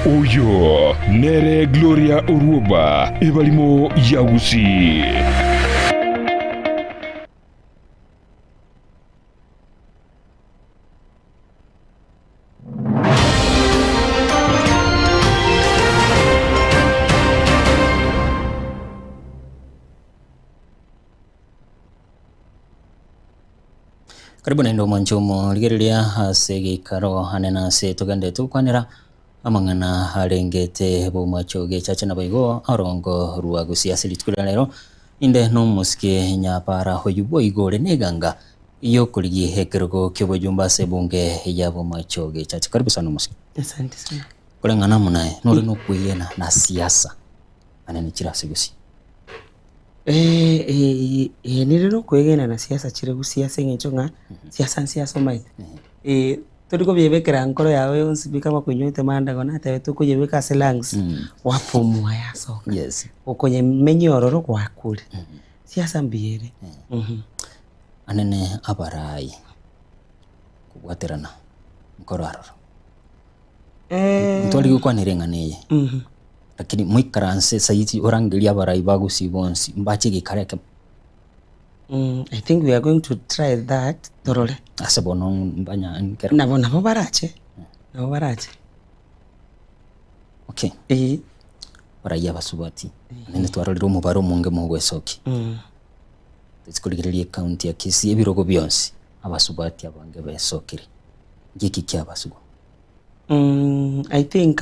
Oyo nere Gloria Orwoba, ebarimo ya Gusii. Karibu naende omwanche omorigereria ase egeikaro anene ase togenderete gokwanera amang'ana arengete bomacho gechache naboigo orongo rwa gusii ase rituko ria rero. Inde nomosike nyabara oyio boigo ore neganga yokorigia ekerogo ki'obojumbe ase ebunge ya bomacho gechache. Karibu sana omosike. Asante sana. Koreng'ana amo naye nore nokwegena na siasa anene chire ase gusii. Ee nire nokwegena na siasa chire gusii ase eng'encho ng'a siasa nsiasa omanyete. Tori kobiebekera nkoro yago yonsi pi kama koinywete mandago natebete okoyebeka ase lungs wapumua yasoka. Yes. Okonyemenya ororo gwakure. Siasa mbuya ere. Anene abarai kobwaterana nkoro aroro. Ntware gokwanera eng'ana eye, lakini moikaranse saiti orangerie abarai ba gusii bonsi mbache egekaro ekemo. I think we are going to try that torore. Ase bono mbanya nkero. Nabo nabo barache, nabo barache. Okay. Eeh. Abarai abasubati, naende twarorire omobaro omonge mogwesokia. Tochi korigereria ecounty ya Kisii ebirogo bionsi, abasubati abange besokire. Ngeki kiabasugwa? I think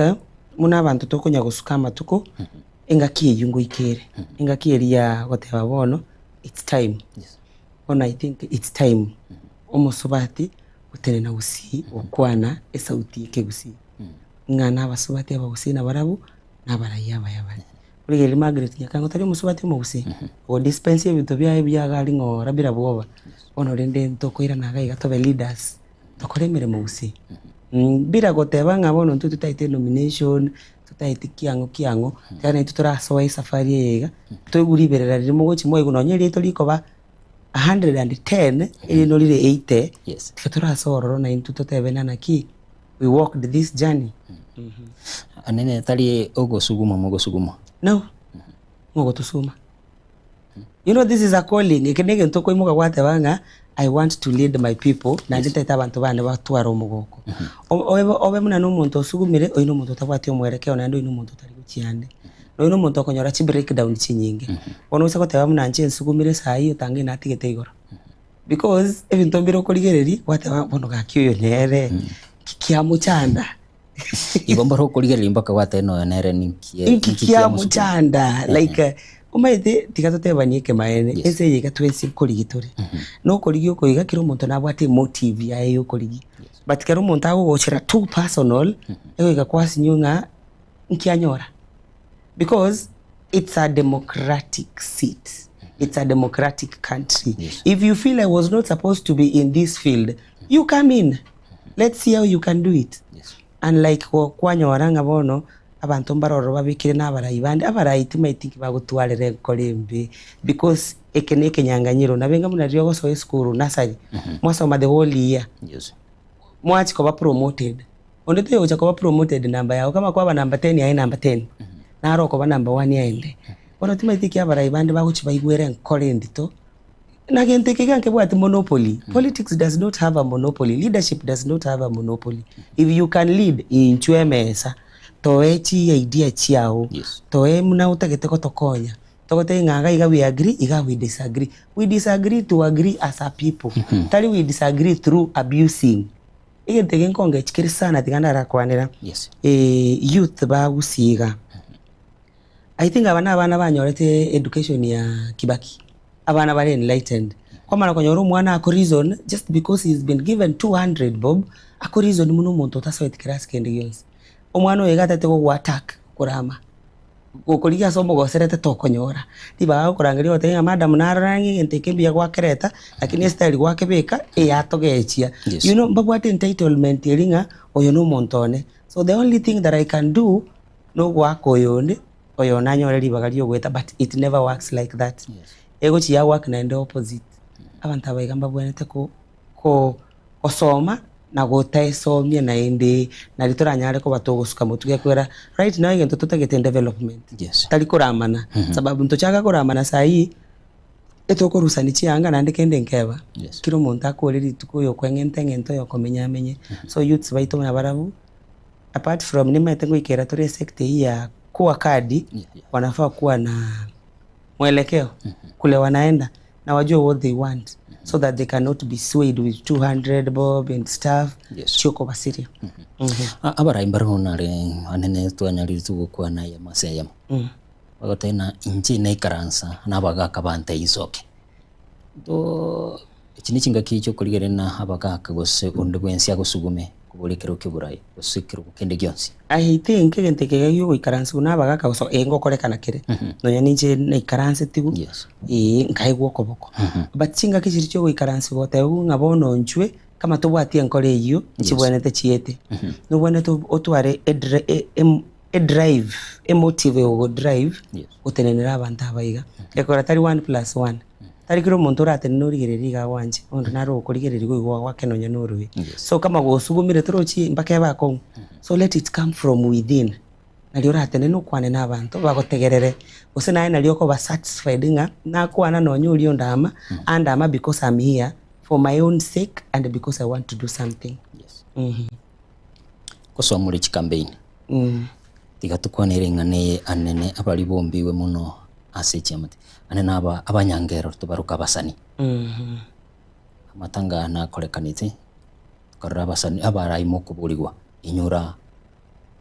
buna abanto tokonya gosuka amatuko, engaki eywo ngoika ere, engaki eria ya goteba bono it's time. Bono I think it's time omosubati gotenena gusii gokwana esauti ya ekegusii, ng'a na abasubati abagusii nabarabwo nabarayia abaya bare. Origereria Margaret Nyakango tari omosubati omogusii, ogo dispense ebinto biaye buya iga aria ng'ora bila bwoba. Bono rende ntokoirana iga iga tobe leaders, tokore emeremo gusii. Bila goteba ng'a bono intwe totaete nomination, totaete kiang'o kiang'o, ekero naintwe torasoe esafari eye iga, toigwe riberera riria mogochia mwaigwa nonye eriaito rikoba 110, erinde rire 80, tiga torasoe ororo naintwe totebe ng'a naki. we walked this journey. Anene tari ogosugumwa mogosugumwa. No, ng'ogotosuma. You know this is a calling, eke negento okoimoka gwateba ng'a I want to lead my people, naende ntaete abanto bane batware omogoko. Obe obe buna na omonto osugumire, oyio na omonto otabwati omwerekeo naende oyio na omonto otari gochia ande. Oyio na omonto okonyora chibreakdown chinyinge. Bono ose goteba buna inche nsugumire saii otange natigete igoro. Because ebinto mbire okorigereria gwateba bono gaki oyo nere nki kiamochanda. Igo mboro okorigereria mpaka gwateba noyo nere ninki Nki kiamochanda like omanyete tiga totebanie ekemaene Yes. ense eye iga twensi nkorigia tore. Na okorigia oko iga kera omonto nabwate emotive yaye ya okorigia. But kero omonto agogochera too personal, egoika kwasinywa ng'a nki anyora. Because it's a democratic seat, it's a democratic country. Yes. If you feel I was not supposed to be in this field, you come in. Let's see how you can do it. Yes. Unlike go- kwanyora ng'a bono abanto mbaroro babekire na abarai bande, abarai timaeti nki bagotwarera enkoro embe because eke na ekenyang'anyiro nabe ng'a buna riria ogosoa esukuru nursery, mwasoma the whole year, Yes. mwachia koba promoted. Onde toyogocha koba promoted namba yago kama kwaba namba ten aye namba ten naro okoba namba one aende. Bono timaeti eki abarai bande bagochia baigwere enkoro endito na gento eke iga nkebwati monopoly. Politics does not have a monopoly, leadership does not have a monopoly. If you can lead inchwe emesa toe chi idea chiago Yes. toe buna otagete gotokonya togotebie ng'a iga iga we agree iga we disagree. We disagree to agree as a people tari we disagree through abusing. Egento eke nkongechi kere sana tiga ndarakwanera Yes. youth ba Gusii iga. I think aba na abana banyorete education ya Kibaki, abana bare enlightened. Kwamana konyora omwana ako reason just because he's been given 200 bob, ako reason buna omonto otasoeti class kende gionsi. Omwana oyo iga atagete gogo attack korama. Gokorigia ase omogoserete tokonyora, ribaga agokorangeria ogotebia ng'a madam narora ng'a egento eke mbuya gwakereta, lakini estyle gwakebeka eyatogechia. Yes. You know mbabwate entitlement eria ng'a oyo na omonto one. So the only thing that I can do, nogoaka oyo onde, oyo one anyore ribaga riogoeta but it never works like that. Yes. Egochia ya work naende opposite. Abanto aba iga mbabwenerete ko ko gosoma na gotaesomia naende nari toranyare koba togosuka motwe gekwera right now egento totagete development Yes. tari koramana sababu ntochaka koramana sahii etokorusani chianga naende kende nkeba Yes. kera omonto akore rituko oyo okweng'enta eng'ento oyo okomenya amenye so youths baito buna barabwo apart from nimaete ngoikera tore esecta eywo ya kuwa kadi Yeah, yeah. wanafaa kuwa na mwelekeo kule wanaenda na wajue what they want. so that they cannot be swayed with 200 bob and stuff Yes. chiokobasiria. A- Abarai mbare nare anene twanyarire togokwana eyemo ase eyemo. Bagoteba ng'a inche naikaransa na abagaka bante insoke. Too echi ne chingaki chiokorigereria ng'a abagaka gose onde bwensi agosugume kobora ekero kia oborai gose ekerogo kende gionsi. I think egento eke iga giogoikaransa buna abagaka gose eh ngokorekana kere, nonya ninche naikaransetigwe, Yes. eh nkaegwa okoboko. But chingaki chiria chiogoikaransiwa gotebigwa ng'a bono inchwe, kama tobwati enkoro eyio, nchibwenerete chiete. Nobwenerete otware edre e- edrive, emotive egogodrive, Yes. gotenenera abanto aba iga. Ekero tari one plus one, tari kera omonto oratenene origererie iga agwanche, onde naro okorigereria goigwa gwake nonya na orobe. Yes. So kama gosugumire torochi mpaka ebe akong'u, so let it come from within, nario oratenene okwane na abanto bagotegerere, gose naye nario okoba satisfied ng'a nakwana nonya oria ondama, andama because I'm here for my own sake and because I want to do something. Yes. Gosoa more chikambeini. Tiga tokwane ring'ana eye anene abari bombigwe mono ase chiamate. Anene aba abanyangero tobaroke abasani. Amatanga nakorekanete, tokarora abasani abarai mokoborigwa inyora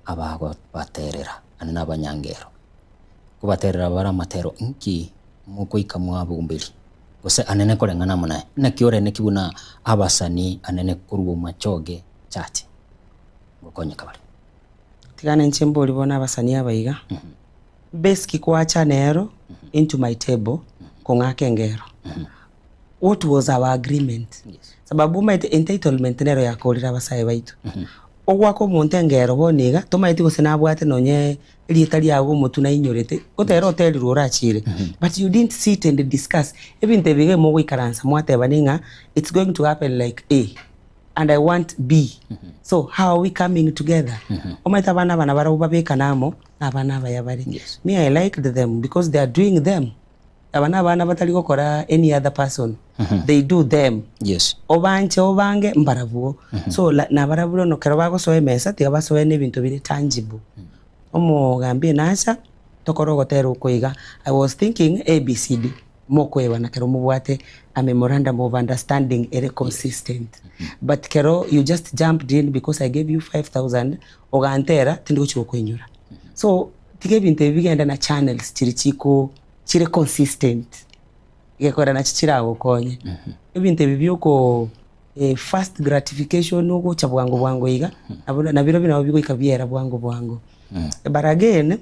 abagobaterera anene abanyangero. Kobaterera bare amatero inki mokoika mwabomberia gose anene koreng'ana amo naye. Naki oreneki buna abasani anene korwa omachoge chache ngokonyeka bare. Tiga ninche mbori bono abasani aba iga, basic kwacha nero into my table kong'aka engero. What was our agreement? Yes. Sababu omanyete entitlement nero yakorire abasae baito. Ogoaka omonto engero bono iga, tomaeti gose nabwate nonye erieta riago omotwe nainyorete, gotera oterirwe orachire, but you didn't sit and discuss. Ebinto ebi iga mogoikaransa mwatebani ng'a it's going to happen like A and I want B, so how are we coming together? Omanyete abana aba nabarabwo babekane amo, na abana abaya bare. Yes. Me I liked them because they are doing them. Aba nabana batari gokora any other person, they do them. Yes. Obanche obange mbarabwo. So la nabarabwo bono ekero bagosoa emesa tiga basoe na ebinto bire tangible. Omogambi nacha tokore ogotera oko iga, I was thinking ABCD, mokoebana kero mobwate a memorandum of understanding ere consistent. But kero you just jumped in because I gave you 5000, ogantera tindi gochi gokoinyora. So tiga ebinto ebi bigende na channels chiri chiko chire consistent, gekogera nachi chiragokonye. Ebinto ebi bioko fast gratification ogocha bwango bwango iga, nabo nabirobio nabo bigoika biera bwango bwango. But again,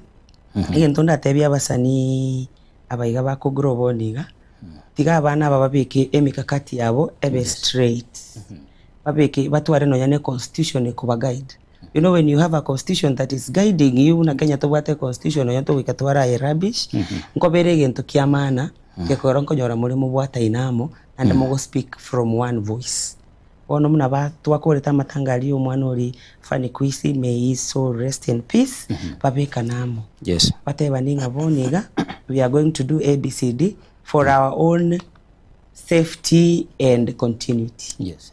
egento ndatebie abasanii aba iga bako grow bono iga, tiga abana aba babeke emikakati yabo ebe straight, babeke batware nonya na econstitution ekoba guide. You know when you have a constitution that is guiding you buna Kenya tobwate econstitution nonya togoika twaraye rubbish, nkobera egento kia maana, gekogera nkonyora more mobwataine amo, naende mogo speak from one voice. Bono buna ba twakorete amatanga aria ya omwana oria Fanny Kwisi, may his soul rest in peace, babekane amo. Yes. Batebani ng'a bono iga, we are going to do ABCD for our own safety and continuity. Yes.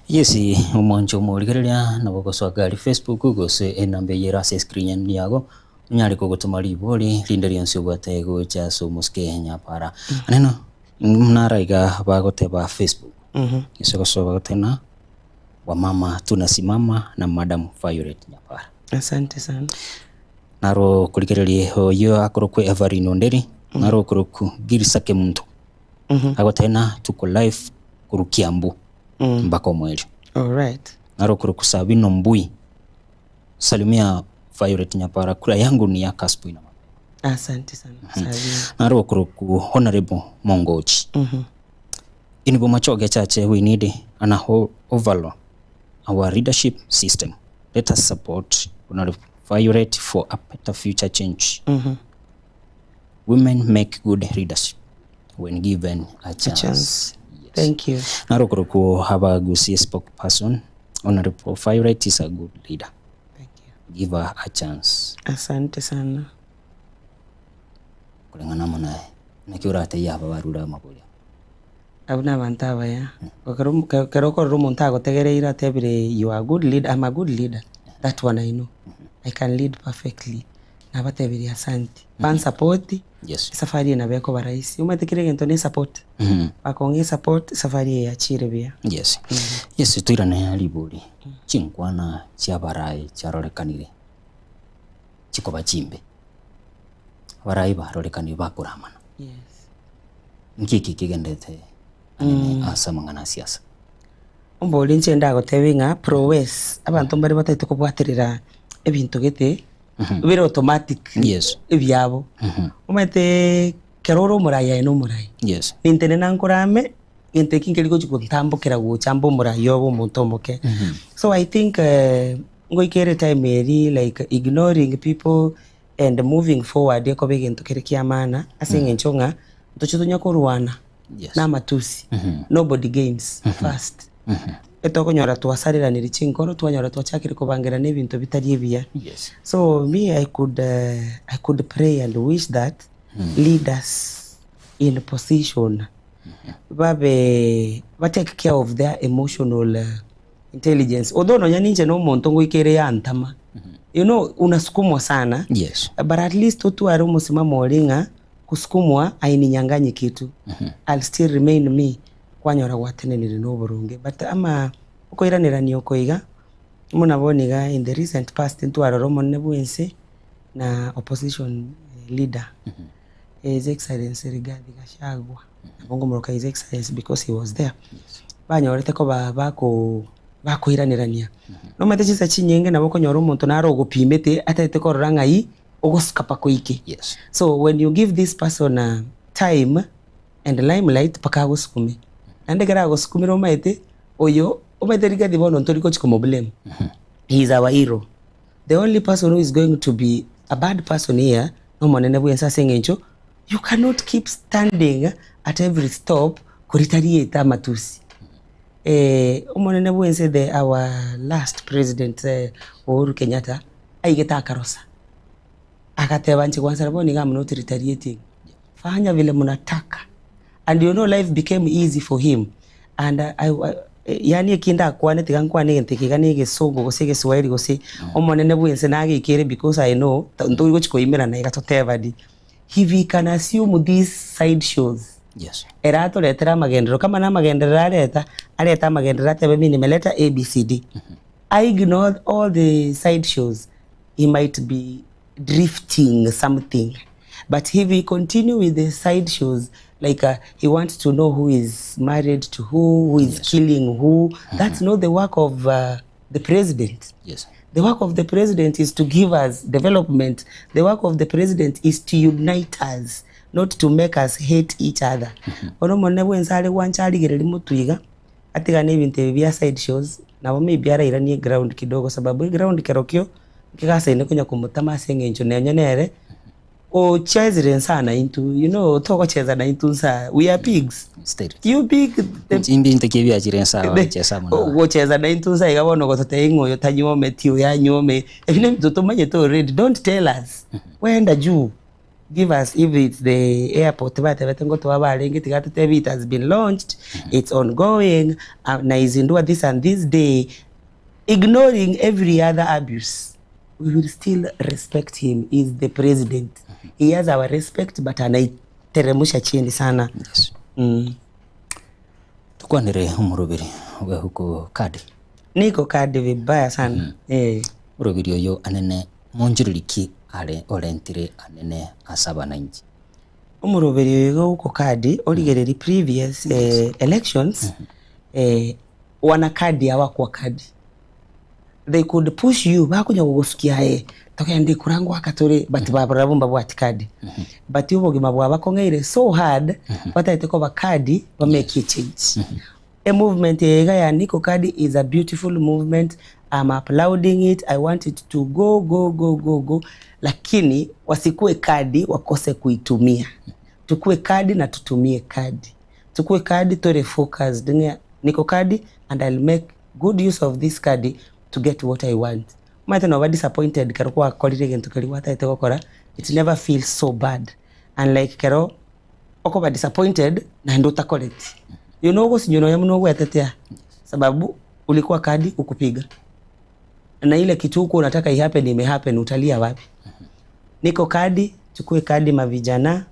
Yes, omwancho omorigereria nabo ogosoa gari Facebook gose enamba eyio ere ase escreen yago onyare kogotoma ribori rinde rionsi obwate gocha ase omosike nyapara. Aneno nara iga bagoteba Facebook. Ase ogosoa bagoteba wamama tunasimama na Madam Violet Nyapara. Asante sana. Naro okorigereria oyio akorokwa Everine Onderi, naro okorokwa Girisa Kemunto. Agoteba ng'a tuko live korwa Kiambu mpaka omoerio. Alright. Naro okorokwa Sabino Mbui, salimia Violet Nyapara kura yangu ni ya Kaspu na mapema. Asante sana Sabino. Naro okorokwa Honorable Mongochi. In Bomachoge Church we need an overhaul our leadership system. Let us support Honorable Violet for a better future change. Women make good leadership when given a chance. A chance. Yes. Thank you. Naro okorokwa Habagusi spokesperson Honorable Violet is a good leader. Thank you. Give her a chance. Asante sana. Koreng'ana amo naye naki oratebie aba barure amaborio. Abwo nabanto abaya, ekero ekero okorora omonto agotegereire atebire you are a good leader, I'm a good leader, that one I know, I can lead perfectly, nabatebirie asante, bansupport. Yes. Esafari eye nabo ekoba rahisi. Omanyete kera egento ne esupport. Bakong'a esupport, esafari eye yachire buya. Yes. Yes, toirane ribori. Chinkwana chi'abarai chiarorekanire chikoba chimbe. Abarai barorekanire bakoramana. Yes. Nki eki kegenderete anene ase amang'ana a siasa? Ombori inche ndagotebie ng'a prowess, abanto mbare batagete kobwaterera ebinto gete bire automatic Yes. ebiabo. Omanyete kero ore omorai aye na omorai. Yes. Nintenena nkorame, gento eki nkeri gochi gontambokera gocha mbe omorai obe omonto omoke. So I think ngoika ere time eria like ignoring people and moving forward ekoba egento kere kia maana ase eng'encho ng'a ntoche tonya korwana Yes. na amatusi nobody gains first etokonyora twasareranire chinkoro twanyora twachakire kobangerana ebinto bitari ebiya Yes. so me I could, I could pray and wish that leaders in position babe ba take care of their emotional intelligence although nonya ninche na omonto ngoika ere yantama you know unasukumwa sana Yes. but at least otware omosimamo oria ng'a Kosukumwa aininyanganye kitu, I'll still remain me, kwanyora gwatenenire noboronge. But ama okoiranerania oko iga, buna bono iga in the recent past ntwarora omonene bwense na opposition leader, His Excellency Rigathi Gachagua, nabo nkomoroka His Excellency because he was there, banyorete koba bako bakoiranerania. Nomanyete chinsa chinyinge nabo okonyora omonto naro ogopimete atagete korora ng'ai ogosuka mpaka oike. Yes. So when you give this person uh, time and limelight mpaka agosukume. Naende ekero agosukumire omaete oyo omaete Rigathi bono ntori gochi komoblame. He is our hero. The only person who is going to be a bad person here nomonene bwense ase eng'encho you cannot keep standing at every stop koritariete amatusi. Eh, omonene bwense the our last president eh, Uhuru Kenyatta aigete akarosa, agateba inche gwansara bono iga I'm not retaliating, fanya vile mnataka and you know life became easy for him and I, I, yaani eki ndakwane tiga nkwane egento eke iga na egesongo gose egeswahili gose omonene bwense nageikere because I know ntori gochi koimerana iga totebani, if he can assume these side shows Yes. ere atoretere amagenderero kama na amagenderero areta, arete amagenderero atebe mi nimeleta ABCD. I ignore all the side shows he might be drifting something but if he continue with the side shows like uh, he wants to know who is married to who who is Yes. killing who that's not the work of uh, the president Yes. The work of the president is to give us development. The work of the president is to unite us, not to make us hate each other. Bono omonene bwensi are gwancha arigereria motwe iga, atigane ebinto ebi bia side shows, nabo maybe arairanie eground kidogo sababu eground kerokio, nkegasaine konya komotama ase eng'encho nonye nere, ochezire nsa naintwe, you know togocheza naintwe nsa, we are pigs. Still. You pig the Mbinto ki ebiachire nsa gochesa mono. gocheza naintwe nsa iga bono gototebia ng'a oyo tanyuometi oyo anyuome, ebi nebinto tomanyete already, don't tell us, wenda juu give us if it's the airport batebete ngotoa barenge tiga totebie it has been launched, it's ongoing, uh, naizindua this and this day, ignoring every other abuse we will still respect him he is the president he has our respect but anaiteremusha chini sana Yes. Tukwanere omoroberi bwa huko kadi. Niko kadi vibaya sana eh. Oroberi oyo anene monchoreri ki are orentire anene ase abananchi. Omoroberi oyo iga huko kadi origereria previous eh, elections eh, wana kadi hawakuwa kadi they could push you bakonya gogosukia aye togende ekura ngoaka tore but barabwo mbabwati kadi but obogima bwabakong'eire so hard batagete koba kadi ba make a change e movement eye iga ya niko kadi is a beautiful movement I'm applauding it I want it to go go go go go lakini wasikue kadi wakose kuitumia tukue kadi na tutumie kadi tukue kadi tore focused ng'a niko kadi and I'll make good use of this kadi to get what I want. Omanyete noba disappointed kero gwakorire egento keria gwatagete gokora, it never feels so bad unlike kero okoba disappointed naende otakoreti. You know ogosinywa nonya buna ogwetetea sababu ulikuwa kadi ukupiga na ile kitu hukuwa unataka ihappen imehappen, utalia wapi? Niko kadi, chukue kadi mavijana.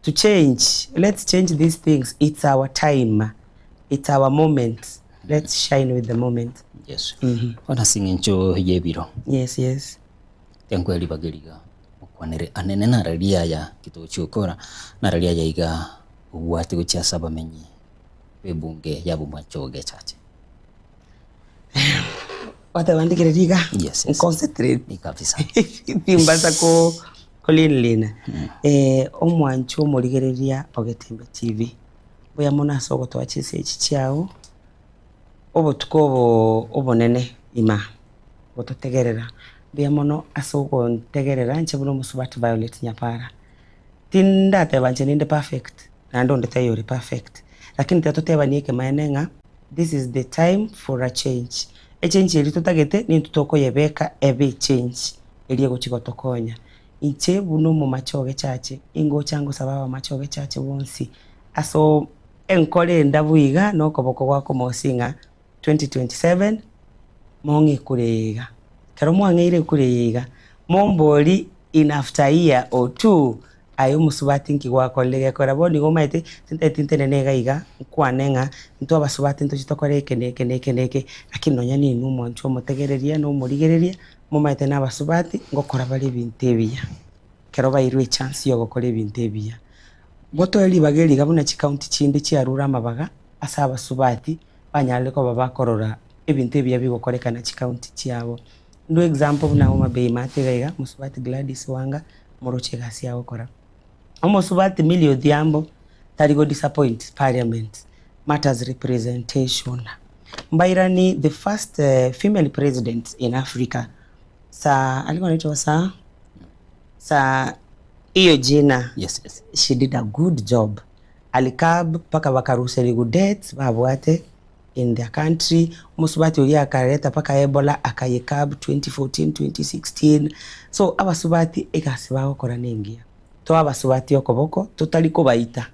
to change, let's change these things, it's our time, it's our moment, let's shine with the moment. Yes. Bono ase eng'encho y'ebiro. Yes, yes. Tenkoe ribaga riga okwanere anene nara riaya ki togochia gokora, nara riaya iga obwate gochia ase abamenyi b'ebunge ya Bomachoge Echache. Gwateba ndikere riga Yes, yes. nconcentrate Ni kabisa. timbasa ko kolinlina eh, omwancho omorigereria ogetembe TV mbuya mono ase ogotoa chinsa echi chiao obotuko obo obonene ima gototegerera mbuya mono ase ogontegerera inche buna omosubati Violet Nyapara tindateba inche ninde perfect naende onde taiyo ore perfect lakini tiga totebanie ekemaene ng'a this is the time for a change. Echange eria totagete nintwe tokoyebeka ebe echange eria egochia gotokonya. Inche buna omomachoge chache, ingocha ngosaba abamachoge chache bonsi ase enkoro endabu iga na okoboko gwa komosi ng'a 2027 mong'e ekura eye iga. Ekero mwang'eire ekura eye iga, mombori in after a year or two, aye omosubati nki gwakorire gekogera bono nigo omanyete tintageti ntenene iga iga nkwane ng'a intwe abasubati ntoche tokore eke na eke na eke na eke, lakini nonya ninwe omwanchwa omotegereria na omorigereria, momanyete na abasubati ngokora bare ebinto ebiya, ekero bairwe echance ya ogokora ebinto ebiya. Gotoe ribaga eri iga buna chicounty chinde chiarure amabaga ase abasubati, banyarire koba bakorora ebinto ebiya bigokorekana chicounty chiabo. Ndue example buna Homa Bay maate iga iga, mosubati Gladys Wanga moroche egasi agokora. Omosubati Millie Odhiambo tari go disappoint parliament matters representation. Mbairani the first female president in Africa Sir alikuwa anaitwa Sir Sir hiyo jina Yes, yes. she did a good job alicab mpaka bakaruserigwa debts babwate in their country omosubati oria akareta mpaka Ebola akayecab 2014 2016 so abasubati egasi bagokora nengiya toa abasubati okoboko totari kobaita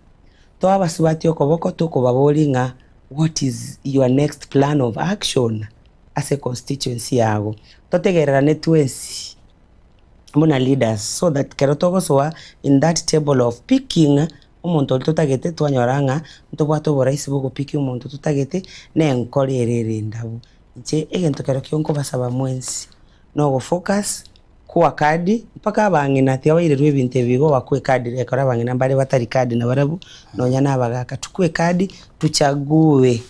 toa abasubati okoboko tokobaboria ng'a what is your next plan of action ase constituency yago totegererane twensi buna leaders so that kero togosoa in that table of picking omonto oria totagete twanyora ng'a ntobwate oboraisi bwa ogopick omonto totagete na enkoro ere ere endabu. Inche egento kerokio nkobasaba mwensi, na ogofocus kwa kadi mpaka abang'ina tiga bairerwe ebinto ebi igo bakwe ekadi ekero abang'ina mbare batari kadi nabarabwo nonya na abagaka tukwe ekadi tuchague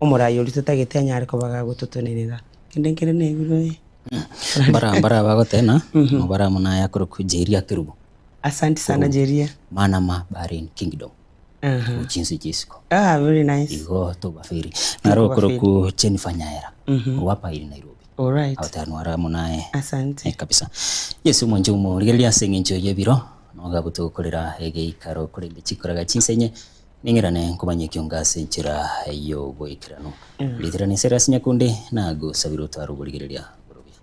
omorai oria totagete anyare koba gagototonerera. Kende nkere na ebiro. Mbara mbara bagotena, mobara muna ayakorokwa Jeria Kerubo. Asante sana Jeria. Manama Bahrain Kingdom. Aha. Chinse chisiko. Ah, very nice. Igo tobaferi. Naro okoroku Jennifer Nyaera. Korwa apa iri Nairobi. All right. Agoteanwara amo naye. Asante. Eh, kabisa. Yesu omwanche omorigereria ase eng'encho y'ebiro nogabu togokorera egeikaro korende chikoraga chinsenye ning'irane nkomanye ekionga ase enchera y'oboikeranu. Ritirani Cyrus Nyakundi nagosabire otware oborigereria borobia.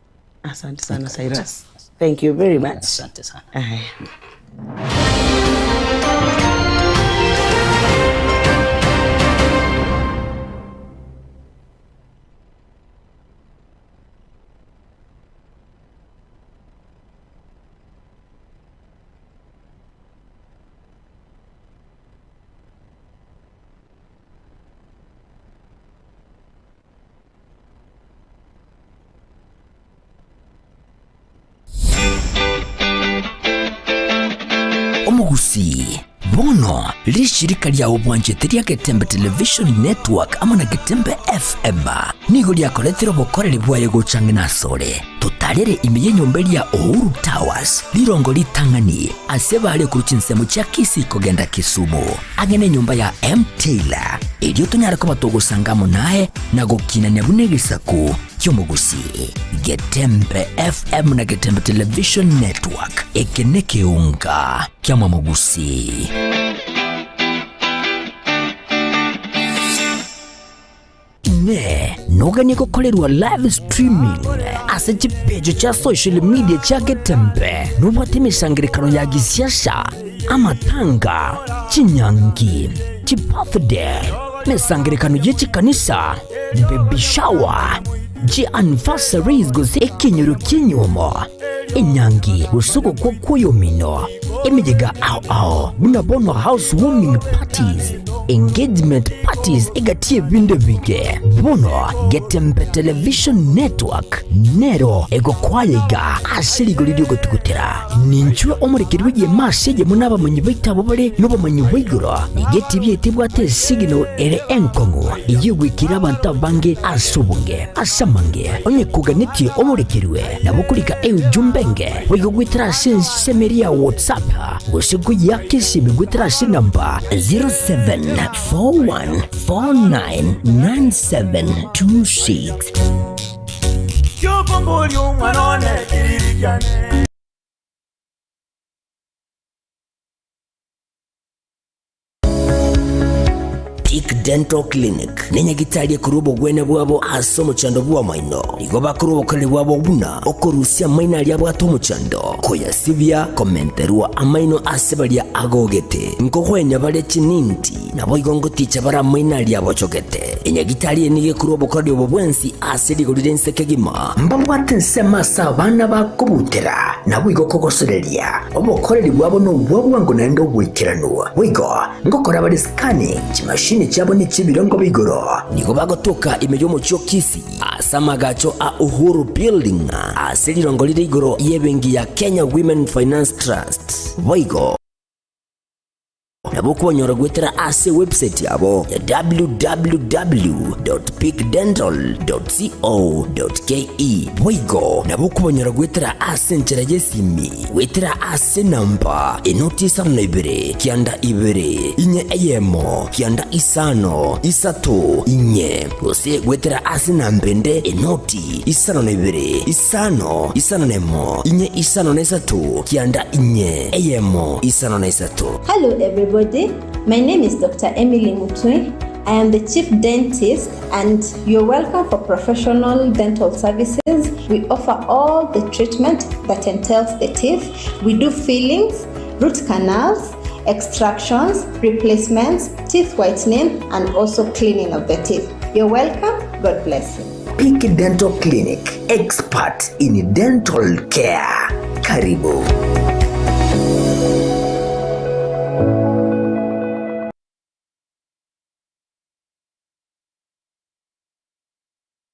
Asante sana Cyrus. Thank you very much. Asante sana. Aya. Omogusii, bono rishirika ria obwanchete ria Getembe Television Network amo na Getembe FM nigo riakoretire obokoreri bwaye gocha ang'e nasore. Totarere ime y'enyomba eria Uhuru Towers, rirongo ritang'ani ase bare korwa chinsemo chia Kisii kogenda Kisumu, ang'e nenyomba ya M Taylor, erio tonyare koba togosanga amo naye na gokinania buna egesaku ki'omogusii. Getembe FM na Getembe Television Network, eke nekeunga kiamwamogusii. Inee! Noganie gokorerwa live streaming ase chipeji chia social media chia Getembe? Nobwate emesangerekano ya gisiasa, amatanga, chinyangi, chibirthday, emesangerekano ye chikanisa, baby shower, chianniversaries gose ekenyoro ki'enyuomo, enyangi gose ogokwa kw'oyomino? Emeyega ao ao buna bono house warming parties, engagement parties egati y'ebinto ebinge. Bono Getembe Television Network nero egokwaya iga ase rigori ri'ogotugutera. Ninchwe omorekeri bw'egeema ase eyemo nabamanyi baito abwo bare nobomanyi bwa igoro. Nigo etibi yaito ebwate esignal ere enkong'u eyio egoikera abanto abange ase obonge. Ase amange, onye koganetie omorekerwe, nabo okorika eujumbe enge boigo goetera ase ensemo eria ya WhatsApp gose koyeaka esimi goetera ase enamba 0741499726. Kiokomboria omwana one kiriri kiane. Peak Dental Clinic nenyagitari ekorwa obogwenia bwabo ase omochando bw'amaino. Nigo bakorwa obokoreri bwabo buna okorusia amaino aria abwate omochando, koyasibia, komenterwa amaino ase baria agogete, nkogwenia bare chininti, naboigo ngoticha bare amaino aria abochogete. Enyagitari eye nigo ekorwa obokoreri obo bwensi ase rigori ri'ense kegima. Mbabwate ensemo ase abana bakobutera, naboigo kogosoreria. Obokoreri bwabo nobwa bwango naende oboikeranu. Boigo ngokora bare scanning, chimashini chiabo nechi'ebirengo bia igoro. Nigo bagotoka ime y'omochie o Kisii ase amagacho a Uhuru Building ase rirongo rire igoro y'ebenki ya Kenya Women Finance Trust. Boigo nabo okobanyora goetera ase ewebsite yabo ya www.peakdental.co.ke. Boigo nabo okobanyora goetera ase enchera y'esimi goetera ase enamba enoti isano na ibere kianda ibere inye eyemo kianda isano isato inye gose goetera ase enamba ende enoti isano na ibere isano isano na emo inye isano na isato kianda inye eyemo isano na isato. Hello everybody, my name is Doctor Emily Mutwe, I am the chief dentist and you're welcome for professional dental services. We offer all the treatment that entails the teeth. We do fillings, root canals, extractions, replacements, teeth whitening and also cleaning of the teeth. You're welcome. God bless you. Peak Dental Clinic, expert in dental care. Karibu.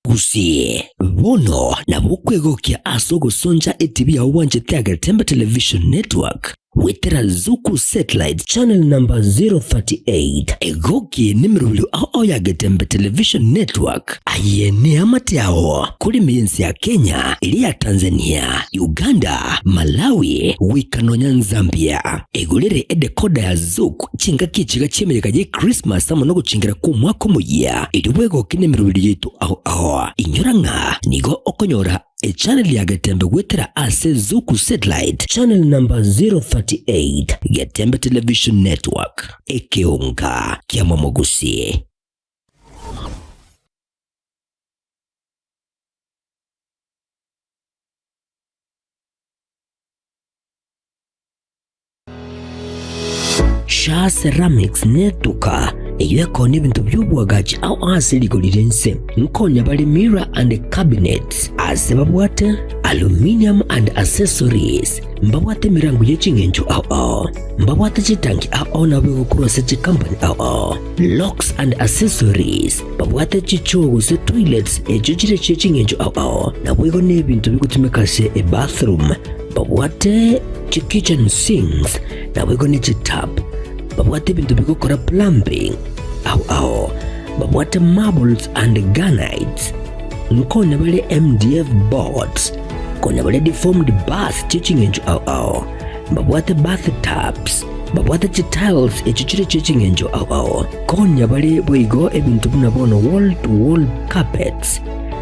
Gusii, bono nabo okwegokia ase ogosoncha etibi yao bwanchete ya Getembe Television Network goetera Zuku Satellite Channel number 038. Egoki nemerobio ao ao ya Getembe Television Network aye neamate ao kore ime y'ense ya Kenya, eria ya Tanzania, Uganda, Malawi goika nonya Zambia. Egorere edecoder ya Zuku chingaki echiga chi'emeyega ye Christmas amo nogochengera kw'omwaka omoyia, erio bwegoke nemerobio yaito ao ao. Inyora ng'a nigo okonyora Echannel ya Getembe goetera ase Zuku Satellite Channel number 038, Getembe Television Network, ekeonga ki'amamogusi. Shaa Ceramics netuka eyio ekonia ebinto bi'oboagachi ao ase rigori ri'ense. Nkonya bare mirror and cabinets ase babwate aluminium and accessories, mbabwate emerango ye ching'encho ao ao, mbabwate chitanki ao ao nabo egokorwa ase chikampani ao ao, locks and accessories, babwate chichoo gose toilets echio chire chie ching'encho ao ao, naboigo nebinto bigotumeka ase ebathroom. Babwate chikitchen sinks, naboigo ne chitap. Babwate ebinto bigokora plumbing ao ao. Babwate marbles and granites. Nkonya bare MDF boards. Konya bare deformed bath chie ching'encho ao ao. Babwate bath tubs. Babwate chitiles echio chire chie ching'encho ao ao. Konya bare boigo ebinto buna bono wall to wall carpets.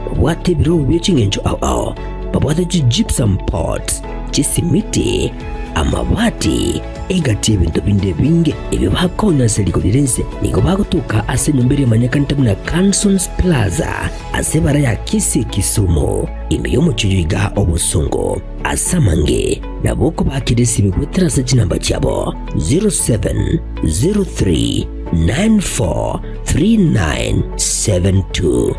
Babwate ebirogo bie ching'encho ao ao. Babwate chigypsum pots, chisimiti, amabati, egati y'ebinto binde ebinge ebio bakonya ase rigori ri'ense. Nigo bagotoka ase enyomba eria emanyekanete buna Cansons Plaza ase ebara ya Kisii Kisumu, ime y'omochie oyo iga obosongo. Ase amange nabo okobakera esimi goetera ase chinamba chiabo 0703 943972.